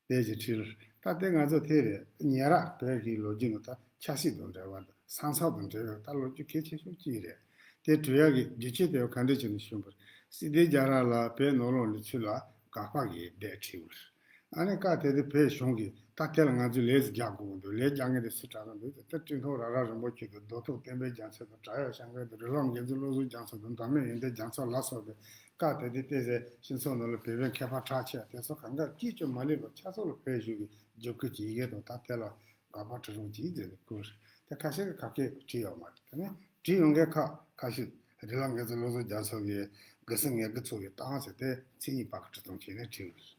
དེ་ཅིག་བྲིས་ལ། ད་དེ་ང་ཚོ་དེ་རེད། ཉེ་རབས་བོད་ཀྱི་ལོ་རྒྱུས་ནང་ད་ཆབ་སྲིད་དང་འབྲེལ་བ་དང་ས་མཚམས་དང་འབྲེལ་བའི་ད་ལོ་རྒྱུས་གལ་ཆེ་ཤོས་གཅིག་རེད། དེ་བྲིས་ཡག་གི་རྒྱུ་ཆ་དེ་ག་འདྲ་བྱས་ནས་བྱུང་བ་རེད། སྲིད་དེ་རྒྱ་ར་ལ་བོད་ནང་ལོགས་ལ་ཚུར་ལ་དགག་པ་གི་ལས་བྲིས་པ་རེད། ཨ་ནི་སྐབས་དེ་དུས་བོད་གཞུང་གིས་ད་དེ་ལ་ང་ཚོས་ལས་རྒྱག་དགོས་ཀྱི་འདུག་ལས་རྒྱག་མཁན་དེ་སུ་དྲག་གི་འདུག་ཟེར་ད་ཀྲིན་ཐོག་ར་ར་རིན་པོ་ཆེ་དང་རྡོ་ཐོག་བསྟན་པའི་རྒྱ་མཚོ་དང་བྲག་གཡབ་ཤང་ཀང་དང་རི་ལམ་དགེ་འཛིན་བློ་བཟང་རྒྱ་མཚོ་དང་ཟླ་མེད་ཡོན་ཏན་རྒྱ་མཚོ་ལ་སོགས་པའི་སྐབས་དེ་དུས་བལྟས་ཚེ་སྤྱི་ཚོགས་ནང་ལ་བོད་པའི་མཁས་པ་གྲགས་ཆེ་བ་དེ་ཚོ་གང་ག་སྐད་ཅིག་མ་ལུས་པར་ཆ་ཚང་ལ་བོད་གཞུང་གི་རྒྱབ་སྐྱོར་གྱི་ཡི་གེ་དང་ད་དེ་ལ་དགག་པ་འབྲི་རོགས་གྱིས་ཟེར་ནས་བསྐུར། དེ་ཁ་ཤས་ཀྱིས་ག་གེ་བྲིས་ཡོད་མ་རེད། དེ་ནས་བྲིས་ཡོང་མཁན་ཁ་ཁ་ཤས་རི་ལམ་དགེ་འཛིན་བློ་བཟང་རྒྱ་མཚོ་གིས་དགེ་སེང་ངེད་ཀྱི་ཚོ་གི་བཏང་ཟེར་ཏེ་མཚན་ཉིད་པ་གི་བྲིས་ཐུང་བྱས་ནས་བྲིས་ཡོད།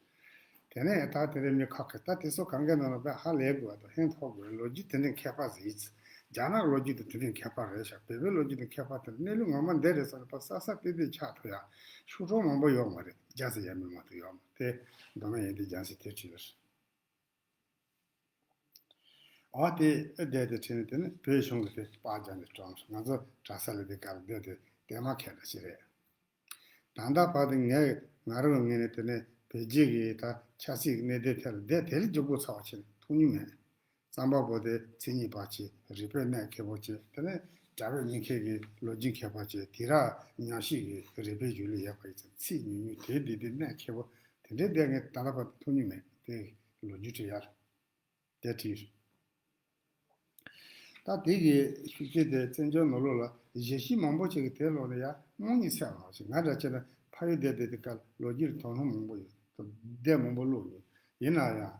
དེ་ནས་ད་དེ་རིང་མི་ཁ་ཁ་ད་དེ་ཚོ་གང་གའི་ནང་ལ་དཔེ་ཧ་ལས་དགོས་པ་དང་ཧན་ཐོག་དགོས། ལོ་རྒྱུས་དེ་འདྲའི་མཁས་པ་ཟིག་ཡིན་ཙང་། རྒྱ་ནག་ལོ་རྒྱུས་དེ་དེ་འདྲའི་མཁས་པ་རེད་ཤག་བོད་པའི་ལོ་རྒྱུས་དེ་མཁས་པ་དེ་གནས་ལུགས་ངོ་མ་འདི་རེད་ཟེར་ནས་ཕར་གསལ་གསལ་ཏིག་ཏིག་ཆགས་ཐུབ་ཡ་ཤོག་གྲངས་མང་པོ་ཡོད་མ་རེད། བརྒྱ་ཙམ་ཡས་མས་མ་གཏོགས་ཡོད་མ་རེད། དེ་མདོ་སྨད་ཡོན་ཏན་རྒྱ་མཚོས་དེ་བྲིས་པ་རེད། འོ་དེ་བསྡད་དེ་ཁྲིད་ནས་དེ་ནས་བོད་གཞུང་གི་དེ་པར་རྒྱག་ནས་བཀྲམ་སོང་། ང་ཚོ་གྲྭ་ས་ལ་དེ་གར་བསྡད་དེ་དེ་མ་ཁད་ད་ཞིག་རེད། ད་ལྟ་བར་དུ་ངས་ང་རང་ངོས་ནས་དེ་ནས་བོད་རྒྱའི་གི་ད་ཆབ་སྲིད་ཀྱི་གནད་དོན་ཐད་ལ་དེ་དེ་ལས་མགྱོགས་པོ་ཚར་བ་བྱས་ནས་མཐོང་མྱོང་མེད། རྩོམ་པ་པོ་དེ་མཚན་ཉིད་པ་བྱས། རིག་པའི་གནད་མཁས་པོ་བྱས། དེ་ནས་གྲྭ་པའི་ཉིན་མཁས་ཀྱི་ལོ་རྒྱུས་མཁས་པ་བྱས། དེ་ར་ཉམས་ཞིབ་ཀྱི་རིག་པའི་གཞུང་ལུགས་ཡོད་པ་ཡིན་ཙང་ཚིག་ཉུང་ཉུང་དེ་དེ་དེ་གནད་མཁས་པོ་དེ་འདྲའི་དེ་ངས་ད་ལྟ་བར་དུ་མཐོང་མྱོང་མེད། དེ་ལོ་རྒྱུས་བྲིས་ཡ་རེད། དེ་བྲིས། ད་དེ་གི་ཤུགས་རྐྱེན་དེ་བཙན་བྱོལ་ནང་ལོགས་ལ་གཞས་གཞས་མང་པོ་ཅིག་གི་དེ་ལོག་ནས་ཡ་རྨོངས་གཉིད་སད་ཡོང་བ་ཞིག་ང་འདྲ་བྱས་ན་ཕ་ཡུལ་བསྡད་བསྡད་དེ་ག་ལོ་རྒྱུས་ལ་དོ་སྣང་མང་པོ་ཡོད་དོ་བསྡད་མང་པོ་ཀློག་མྱོང་། ཡིན་ན་ཡང་ཨ་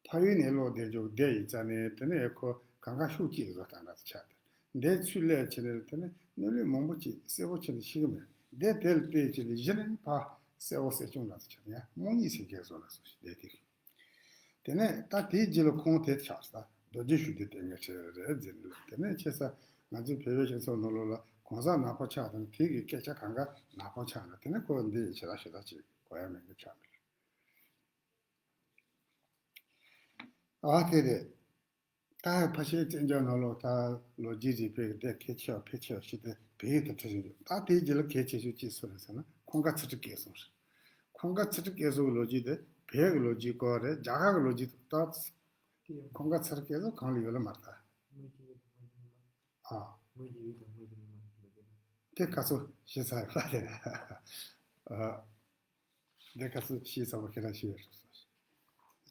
ཕ་ཡུལ་ནས་ལོག་བསྡད་རྒྱུ་བསྡད་ཡིན་ཙང་ནས་དེ་ནས་ཁོ་གང་ག་ཤུགས་ཀྱིས་བཟོ་སྟངས་འདྲ་ཆགས་ཏེ་འདས་ཚུལ་ལས་བྱས་ནས་དེ་ནས་གནས་ལུགས་མང་པོ་ཅིག་གསལ་པོ་བྱས་ནས་ཤེས་ཀྱི་མེད། འདས་དེ་ལ་བལྟས་བྱས་ནས་གཞི་ནས་ཕར་གསལ་པོ་གསལ་རྐྱང་འདྲ་ཆགས་ཡ་རྨོངས་གཉིད་སད་མཁན་བཟོ་འདྲ་སོ་ཞིག་བསྡད་དེ། དེ་ནས་ད་དེའི་རྗེས་ལ་ཁོང་དེ་ཆགས་ས་རྡོ་རྗེ་ཤུགས་ལྡན་དེ་ངས་བྲིས་རེད་ཟེར་ནས། དེ་ནས་ཆེ་ས་ང་ཚོའི་བོད་པའི་སྤྱི་ཚོགས་ནང་ལོགས་ལ་གང་ཟག་ནག་པོ་ཆགས་དང་དེ་གི་སྐད་ཆ་གང་ག་ནག་པོ་ཆགས་ན་དེ་ནས་ཁོ་འདི་ཡི་ཆེ་ལ་ཞེ་དྲག་ཅིག་གོ་ཡ་མེད་མཁན་ཆགས་པ་རེད། ཨ་དེ་རེད། ད་ཕལ་ཆེར་བཙན་བྱོལ་ནང་ལོགས་ད་ལོ་རྒྱུས་རིག་པའི་སྡེ་གལ་ཆེ་བ་ཕལ་ཆེ་བ་ཞིག་དེ་བོད་ཡིག་ཏུ་བྲིས་ཡོད། ད་དེའི་རྗེས་ལ་གལ་ཆེ་ཤོས་ཅིག་སུ་རེད་ཟེར་ན་ཁོང་དགའ་ཚུལ་ཁྲིམས་སྐལ་བཟང་རེད། ཁོང་དགའ་ཚུལ་ཁྲིམས་སྐལ་བཟང་གི་ལོ་རྒྱུས་དེ་བོད་ཀྱི་ལོ་རྒྱུས་སྐོར་རེད། རྒྱ་གར་གྱི་ལོ་རྒྱུས་ད་ཁོང་དགའ་ཚུལ་ཁྲིམས་སྐལ་བཟང་གང་ལ་ཡོད་ལ་མ་རེད་ད། ཨ། དེ་ག་ཚོད་ཞིག་ཚར་ཡོད་ལ་དེ་རེད། ཨ། འདི་ག་ཚོད་ཤེས་ཚར་བ་ཁྱེད་རང་ཤེས་ཡོད་སོང་།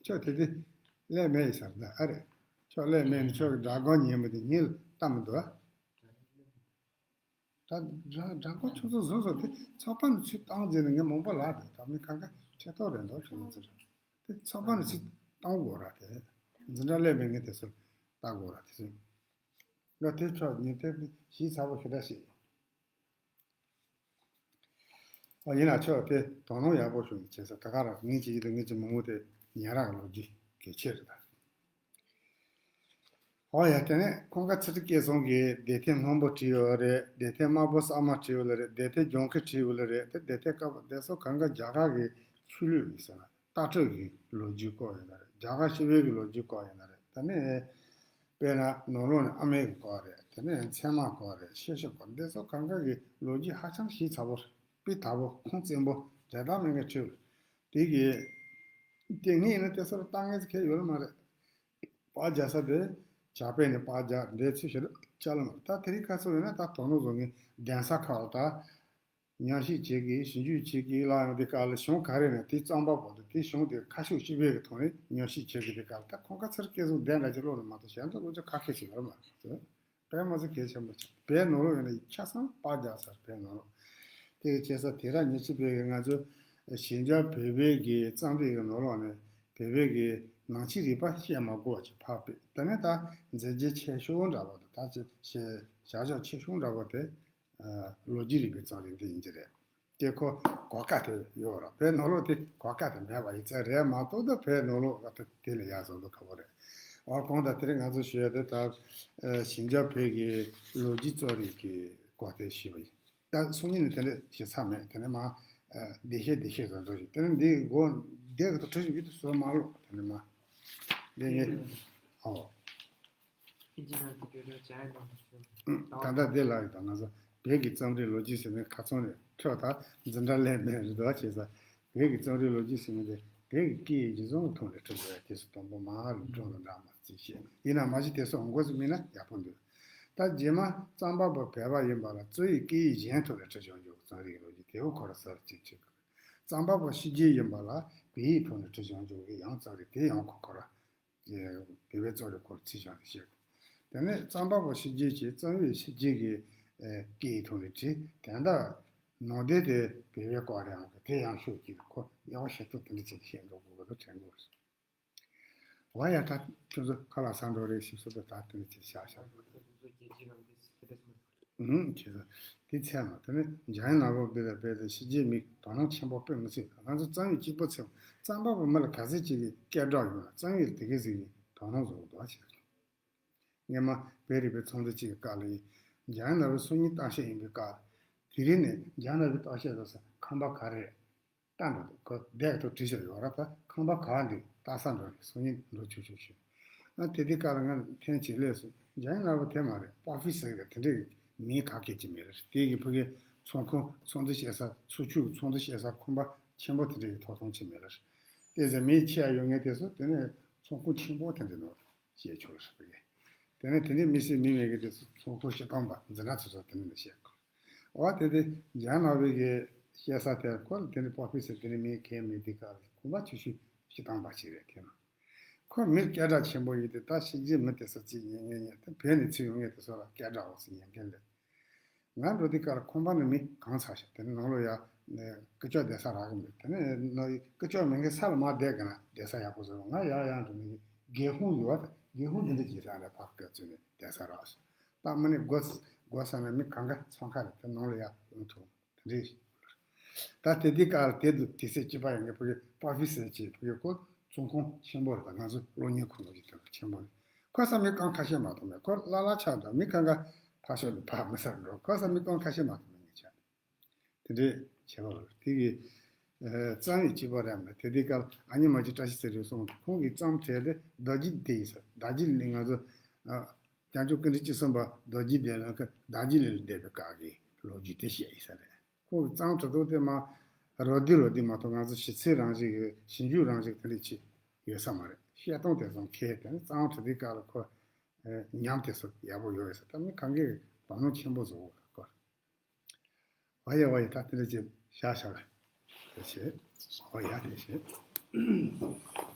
ཁྱོད་དེ་དུས་ཀླད་མེད་ཡིན་ས་རེད་ད། ཨ་རེད། ཁྱོད་ཀླད་མེད་ནས་ཁྱོད་ཀྱི་ཌ་གོན་ཉན་པ་དེ་ཉིད་ལ་ལྟ་མི་འདུག་ཨ། ཌ་ཌ་ཌ་གོན་ཁྱོད་ཚོ་བཟོས་སོང་། དེ་ཚགས་པར་ནས་ཚུར་བཏང་རྗེས་ནས་ངས་མང་པོ་ལབ་དེ་ད་མི་གང་ག་ཁྲེལ་ཐོག་རེད་འདུག་ཁྱོད་ཚོ་ཚོ་དེ་ཚགས་པར་ནས་ཚུར་བཏང་དགོས་ར། དེ་འཛིན་གྲྭ་ཀླད་མེད་ངས་དེ་ཚོ་ལྟ་དགོས་ར། དེ་ཚོ་ལ་དེ་ཁྱོད་ཉིན་དེ་ཤེས་ཚར་བ་ཞེ་དྲག་ཞིག་ཨ་ཡིན་ན་ཆོག་དེ་དོ་སྣང་ཡག་པོ་ཞུ་ནས་བྱས་ཙང་ད་ག་རང་ངེད་ཀྱི་ཡིད་དུ་ངེད་ཀྱི་མང་པོ་དེ་ཉན་རག་ལོ་རྒྱུས་གལ་ཆེ་རེད་ད། ཨོ་ཡ་དེ་ནས་ཁོང་དགའ་ཚུལ་ཁྲིམས་སྐལ་བཟང་གིས་སྡེ་ཐེངས་སྔོན་པོ་བྲིས་ཡོད་རེད། སྡེ་ཐེངས་དམར་པོ་གསར་མ་བྲིས་ཡོད་ལ་རེད། སྡེ་ཐེངས་ལྗང་ཁུ་བྲིས་ཡོད་ལ་རེད། དེ་སྡེ་ཐེངས་སྐབས་དེ་ཚོ་གང་ག་རྒྱ་གར་གྱི་ཆོས་ལུགས་ཡིན་ཟེར་ན། སྟག་ཕྲུག་གི་ལོ་རྒྱུས་སྐོར་ཡིན་ན་རེད། རྒྱ་གར་ཤི་བོའི་གི་ལོ་རྒྱུས་སྐོར་ཡིན་ན་རེད། ད་ནི་དཔེར་ན་ནོར་ལུག་ནི་ཨ་མའི་གི་སྐོར་རེད། དེ་ནས་ཚད་མ་སྐོར་རེད། ཤེས་བྱ་སྐོར་འདི་ཚོ་གང་ག་གི་ལོ་རྒྱུས་ཧ་ཅང་ཤེས་ཚ་པོ་རེད། དཔེ་དག་པོ་ཁུངས་བཙན་པོ་འབྲལ་ཐབས་མེད་མཁན་བྲིས་ཡོད། དེ་གི་དེ་ངས་ཡིན་ན་དེ་སོར་བཏང་ངེས་ཁེལ་ཡོད་མ་རེད། པར་རྒྱག་ས་དེ་ཇག་པས་ནས་པར་རྒྱག་འདྲའི་ཚུལ་ཞིག་ཅག་ལ་མ་རེད། ད་དེ་རིང་ཁ་སང་ཡོད་ན་ད་དོ་ནོ་བཟོ་ངས་གདན་ས་ཁག་ལ་ད་མཉམ་ཞུགས་བྱེད་ཀྱི་ཞིབ་འཇུག་བྱེད་ཀྱི་ལ་ཡང་དེ་ག་ལ་གཞུང་ག་རེ་ནས་དེ་རྩམ་པ་པོ་དེ་དེ་གཞུང་དེ་ཁ་ཤུགས་ཤིག་པའི་གི་ཐོག་ནས་མཉམ་ཞུགས་བྱེད་ཀྱི་དེ་ག་ལ་ད་ཁོང་ཁ་ཚར་སྐད་གསུང་བདེ་འདྲ་ཅིག་ཀློག་ནས་མ་གཏོགས་གཞན་དུ་ཀློག་རྒྱུ་ཁ་ཁེལ་ཞིག་ཡོད་མ་རེད། དཔེ་མ་ཚད་གལ་ཆེན་པོ་ཆགས། བོད་ནང་ལོགས་ཡོད་ན་ཆ་ཚང་པར་རྒྱག་ཚར་བོད་ནང་ལོགས། དེ་གི་བྱས་ས་དེ་ར་ཉེ་ཆར་བོད་ཀྱི་ང་ཚོ་ཞིང་ཆེན་བོད་པའི་གི་རྩོམ་རིག་གི་ནང་ལོགས་ནས་བོད་པའི་གི་ནང་ཆོས་རིག་པ་བཤད་མ་དགོས་པ་ཅིག་ཕབ་པས། དེ་ནས་ད་མཛད་རྗེས་ཆེ་ཤོས་འདྲ་བོ་དང་ད་ཅི་ཞེས་བྱ་བྱ་ཆེ་ཤོས་འདྲ་བོ་དེ་ལོ་རྒྱུས་རིག་པའི་རྩོམ་རིག་འདི་ཡིན་གྱི་རེད། དེ་ཁོ་གོ་སྐབས་དེ་ཡོད་ར། བོད་ནང་ལོགས་དེ་གོ་སྐབས་དེ་མེད་པ་ཡིན་ཙང་རེད་མ་གཏོགས་ད་བོད་ནང་ལོགས་ལ་ད་དེ་ལས་ཡག་བཟོ་འདུག་ཁ་པོ་རེད། འོ་གོང་ད་དེ་རིང་ང་ཚོ་ཞུ་ཡ་དེ་ད་ཞིང་ཆེན་བོད་ཀྱི་ལོ་རྒྱུས་རྩོམ་རིག་གི་སྐོར་དེ་ཞུས་པ་ཡིན། ད་སང་ཉིན་ནས་དེ་འདྲ་ཞིག་ཚར་མེད། དེ་ནས་མ་བདེ་གཤེགས་བདེ་གཤེགས་བཟོ་འདྲ་ཞིག་དེ་ནས་འདི་སྒོ་བདེ་གི་ད་གྲུ་བཞི་ཡིད་དུ་བཟོ་མ་ལོག་དེ་ནས་མ་བདེ་ངེས་ཨོ། ད་ལྟ་འདི་ལ་ཡོད་དང་ང་ཚོ་བོད་ཀྱི་རྩོམ་རིག་ལོ་རྒྱུས་ཟེར་ནས་ཁ་ཚོན་ནས་འཕྲོས་དང་འཛིན་གྲྭ་ལས་མེད་རེད་འདུག་བྱས་ཙང་བོད་ཀྱི་རྩོམ་རིག་ལོ་རྒྱུས་ཟེར་ནས་དེ་བོད་ཀྱི་སྐད་ཡིག་རྗེས་བཟུང་གི་ཐོག་ནས་གྲུབ་པའི་དུས་སུ་དང་པོ་མ་ཧཱ་རི་ཀྲོ་ལ་འདྲ་མ་ཅིག་བཤད་ཡིན་ན་མ་གཞི་དེ་སོགས་འགོ་ཚུགས་མིན་ན་ཡག་པོ་འདུག་ད་རྗེས་མ་རྩོམ་པ་པོ་བོད་པ་ཡིན་པ་ལ་གཙོ་བོའི་སྐད་ཡིག་གཞན་ཐོག་ནས་ཁྲིད་བྱུང་རྒྱུ་རྩོམ་རིག་ལོ་རྒྱུས་དེའུ་ཁོ་ར་ཟེར་ཅིག་ཅིག་རྩོམ་པ་པོ་ཕྱི་རྒྱལ་ཡིན་པ་ལ་བོད་ཡིག་ཐོག་ནས་ཁྲིད་བྱུང་རྒྱུ་གི་ཡང་རྩོམ་རིག་དེ་ཡང་ཁོ་ཁོ་ར། བོད་པའི་རྩོམ་རིག་སྐོར་ཚིག་བྱང་དུ་བཤད། དེ་ནས་རྩོམ་པ་པོ་ཕྱི་རྒྱལ་གྱི་རྩོམ་ཡིག་ཕྱི་རྒྱལ་གྱི་སྐད་ཡིག་ཐོག་ནས་བྲིས་དེ་འདྲ་ནང་བསྡད་དེ་བོད་པའི་སྐོར་རེའང་གི་དེ་ཡང་ཤོད་ཀྱི་ཁོ་ཡག་པོ་ཞེ་ཐུབ་དེ་འདྲ་བྱས་ཏེ་བཤད་འགྲོ་དགོས་པ་དྲན་དགོས། བ་ཡ་ད་ཁྱོད་ཚོ་ཁ་ལག་ཟ་འགྲོ་རེད་ཞིག་སོ་སོ་ད་དེ་འདྲ་བྱས་བཞག་བཞག་ཨུམ་ཁྱེད་ཚོ་དེ་ཚད་མ་དེ་ནི་འཇམ་དབྱངས་ནོར་བུ་དེ་ལ་བལྟས་ཏེ་ཕྱི་རྒྱལ་མི་དོ་སྣང་ཆེན་པོ་དཔེ་མི་སྲིད་ང་ཚོ་རྩོམ་ཡིག་གཅིག་པོ་ཚེ་རྩོམ་པ་པོ་མི་ལ་ག་ཚད་ཅིག་གི་སྐད་གྲགས་ཡོད་ན་རྩོམ་ཡིག་དེ་གའི་ཟིག་གི་དོ་སྣང་བཟོ་གི་འདུག་ཨ་ཅེ། སྔོན་མ་བོད་རིག་པའི་ཚོགས་འདུ་གཅིག་གི་སྐབས་ལ་ཡིན། འཇམ་དབྱངས་ནོར་བུ་སང་ཉིན་གཏམ་བཤད་ཡིན་པའི་སྐབས་དེ་རིང་ནས་འཇམ་དབྱངས་ནོར་བུའི་གཏམ་བཤད་ལ་ས་ཁང་པ་ག་རེ་ལྟ་འགྲོ་འདུག་ཁོ་བསྡད་ཐུབ་བྲིས་བཞག་ཡོད་ར། ད་ཁང་པ་ག་འདི་ལྟ་ས་འགྲོ་ནས་སང་ཉིན་འགྲོ་ཆོག་ཆོག་ཞུ། ཨ་དེ་དུས་སྐབས་ལ་ང་ཐེངས་གཅིག་སླེབས་སོང་། འཇམ་དབྱངས་ནོར་བུ་དེ་མ་རེད་པོ་ཕི་སར་གི་དེ་འདྲའི་མིང་ག་གེ་ཅིག་མེད་རེད། དེ་གི་ཕ་གི་ཚོང་ཁང་ཚོགས་འདུ་བཤད་ས་ཚོགས་ཆུང་གི་ཚོགས་འདུ་བཤད་ས་ཁང་པ་ཆེན་པོ་དེ་འདྲའི་ཐོབ་ཐང་ཅིག་མེད་རེད། དེ་ཟེར་མིའི་ཆེ་ཡ་ཡོད་ངེས་དེ་ཚོ་དེ་ནས་ཚོང་ཁང་ཆེན་པོ་དེ་འདྲའི་ནང་བཤད་ཆོག་རེད་ཕ་གི། དེ་ནས་དེ་འདྲའི་མི་སེར་མི་མེད་གི་དེ་ཚོ་ཚོང་ཁང་སྤྱི་བཏང་པ་འཛིན་གྲྭ་ཚོ་ཚོ་དེ་འདྲ་བཤད་དགོས། འོ་དེ་དེ་འཇམ་དབྱངས་ནོར་བུ་གི་བཤད་ས་དེར་ཁོ་ལ་དེ་འདྲའི་པོ་ཕི་སར་དེ་འདྲའི་མིང་གང་མེད་དུས་སྐབས་ལ་ཁང་པ་ཆེ་ཤོས་སྤྱི་བཏང་པ་ཞིག་རེད་དེ་ན། ཁོ་མི་སྐད་གྲགས་ཆེན་པོ་ཡིན་ཏེ་ད་ཕྱི་རྒྱལ་མི་དེ་ཚོ་ཅིག་ཉན་ཉན་ཉན་དེ་བོད་ནས་ཚུར་ཡོང་མཁན་དེ་ཚོ་ལ་སྐད་གྲགས་འོང་ཟེར་ཉན་མཁན་རེད། ང་འགྲོ་དུས་སྐབས་ལ་ཁང་པ་ནང་མི་གང་ཚ་ཞིག་དེ་ནང་ལོགས་ཡ་སྐུ་ཅག་བསྡད་ས་རག་གི་མེད། དེ་ནས་སྐུ་ཅག་མེད་མཁན་ས་ལ་མར་བསྡད་དགོས་ན་བསྡད་ས་ཡག་པོ་བཟོ་རོགས། ང་ཡར་ཡར་འགྲོ་ནས་སྒེའུ་ཁུང་ཡོད་པ་དང་སྒེའུ་ཁུང་འདི་འདྲ་གྱི་རང་ལ་ཕར་བཀོད་ཚུལ་ནས་བསྡད་ས་རག་ཞིག་ད་མི་ནི་སྒོ་སྒོ་ས་ན་མི་གང་ག་ཚང་ཁ་རེད། དེ་ནང་ལ་ཡར་ཡོང་ཐུབ། དེ་འདྲའི་ད་དེ་དུས་སྐབས་ལ་དེ་དུས་དུས་ཚོད་སྐྱིད་པ་ཡོད་མཁན་ཕ་གི་པོ་ཕི་སར་གྱི་ཕ་གི་ཁོ་ཚོང་ཁང་ཆེན་པོ་རེད། ད་ང་ཚོ་གློག་བརྙན་ཁོ་ལོ་ཀྱི་དེ་ཆེན་པོ་རེད། ཁོ་ས་མི་གང་ཁ་ཤས་མ་གཏོགས་མེད། ཁོ་ལ་ལ་ཆགས་འདུག་མི་གང་ག་ཕར་ཕྱོགས་ནས་ཕར་མི་སར་འགྲོ། ཁོ་ས་མི་གང་ཁ་ཤས་མ་གཏོགས་མེད་ངེས་ཆགས། དེ་འདྲའི་བྱས་པ་རེད། དེ་གི་རྩོམ་ཡིག་གཅིག་པོ་རེད་མེད། དེ་དུས་སྐབས་ཨ་ཉི་མ་གི་བཀྲ་ཤིས་ཚེ་རིང་སོང་ཁོང་གིས་རྩོམ་བྲིས་ཏེ་རྡོ་རྗེ་གདན་ཡིན་ས། རྡོ་རྗེ་གདན་ང་ཚོ་བྱང་ཆུབ་ཀུན་འདུས་བཅུ་གསུམ་པ་རྡོ་རྗེ་གདན་ལ་ཁ་རྡོ་རྗེ་གླིང་ལ་བསྡད་པའི་སྐབས་ཀྱི་ལོ་རྒྱུས་དེ་བཤད་ཡིན་ས་རེད། ཁོ་གི་རྩོམ་འབྲི་སྟངས་དེ་མ་རོ་བསྡུས་རོ་བསྡུས་མ་གཏོགས་ང་ཚོ་ཞིབ་ཚིག་རང་བཞིན་གྱི་ཞིབ་འཇུག་རང་བཞིན་དེ་འདྲ་ཅིག་ཡོད་ས་མ་རེད། བཤད་སྟངས་དེ་ཚོ་མཁས། དེ་ནས་རྩོམ་འབྲི་དུས་སྐབས་ལ་ཁོ་ཉམས་དེ་ཚོ་ཡག་པོ་ཡོད་ས། ད་མི་གང་གས་དོ་སྣང་ཆེན་པོ་བཟོ་གི་ཡོད་ཁོ། ཨ་ཡ་ཨ་ཡ་ད་དེ་འདྲ་ཅིག་བཞག་བཞག་དེ་བྱེད། ཨ་ཡ་དེ་བྱེད།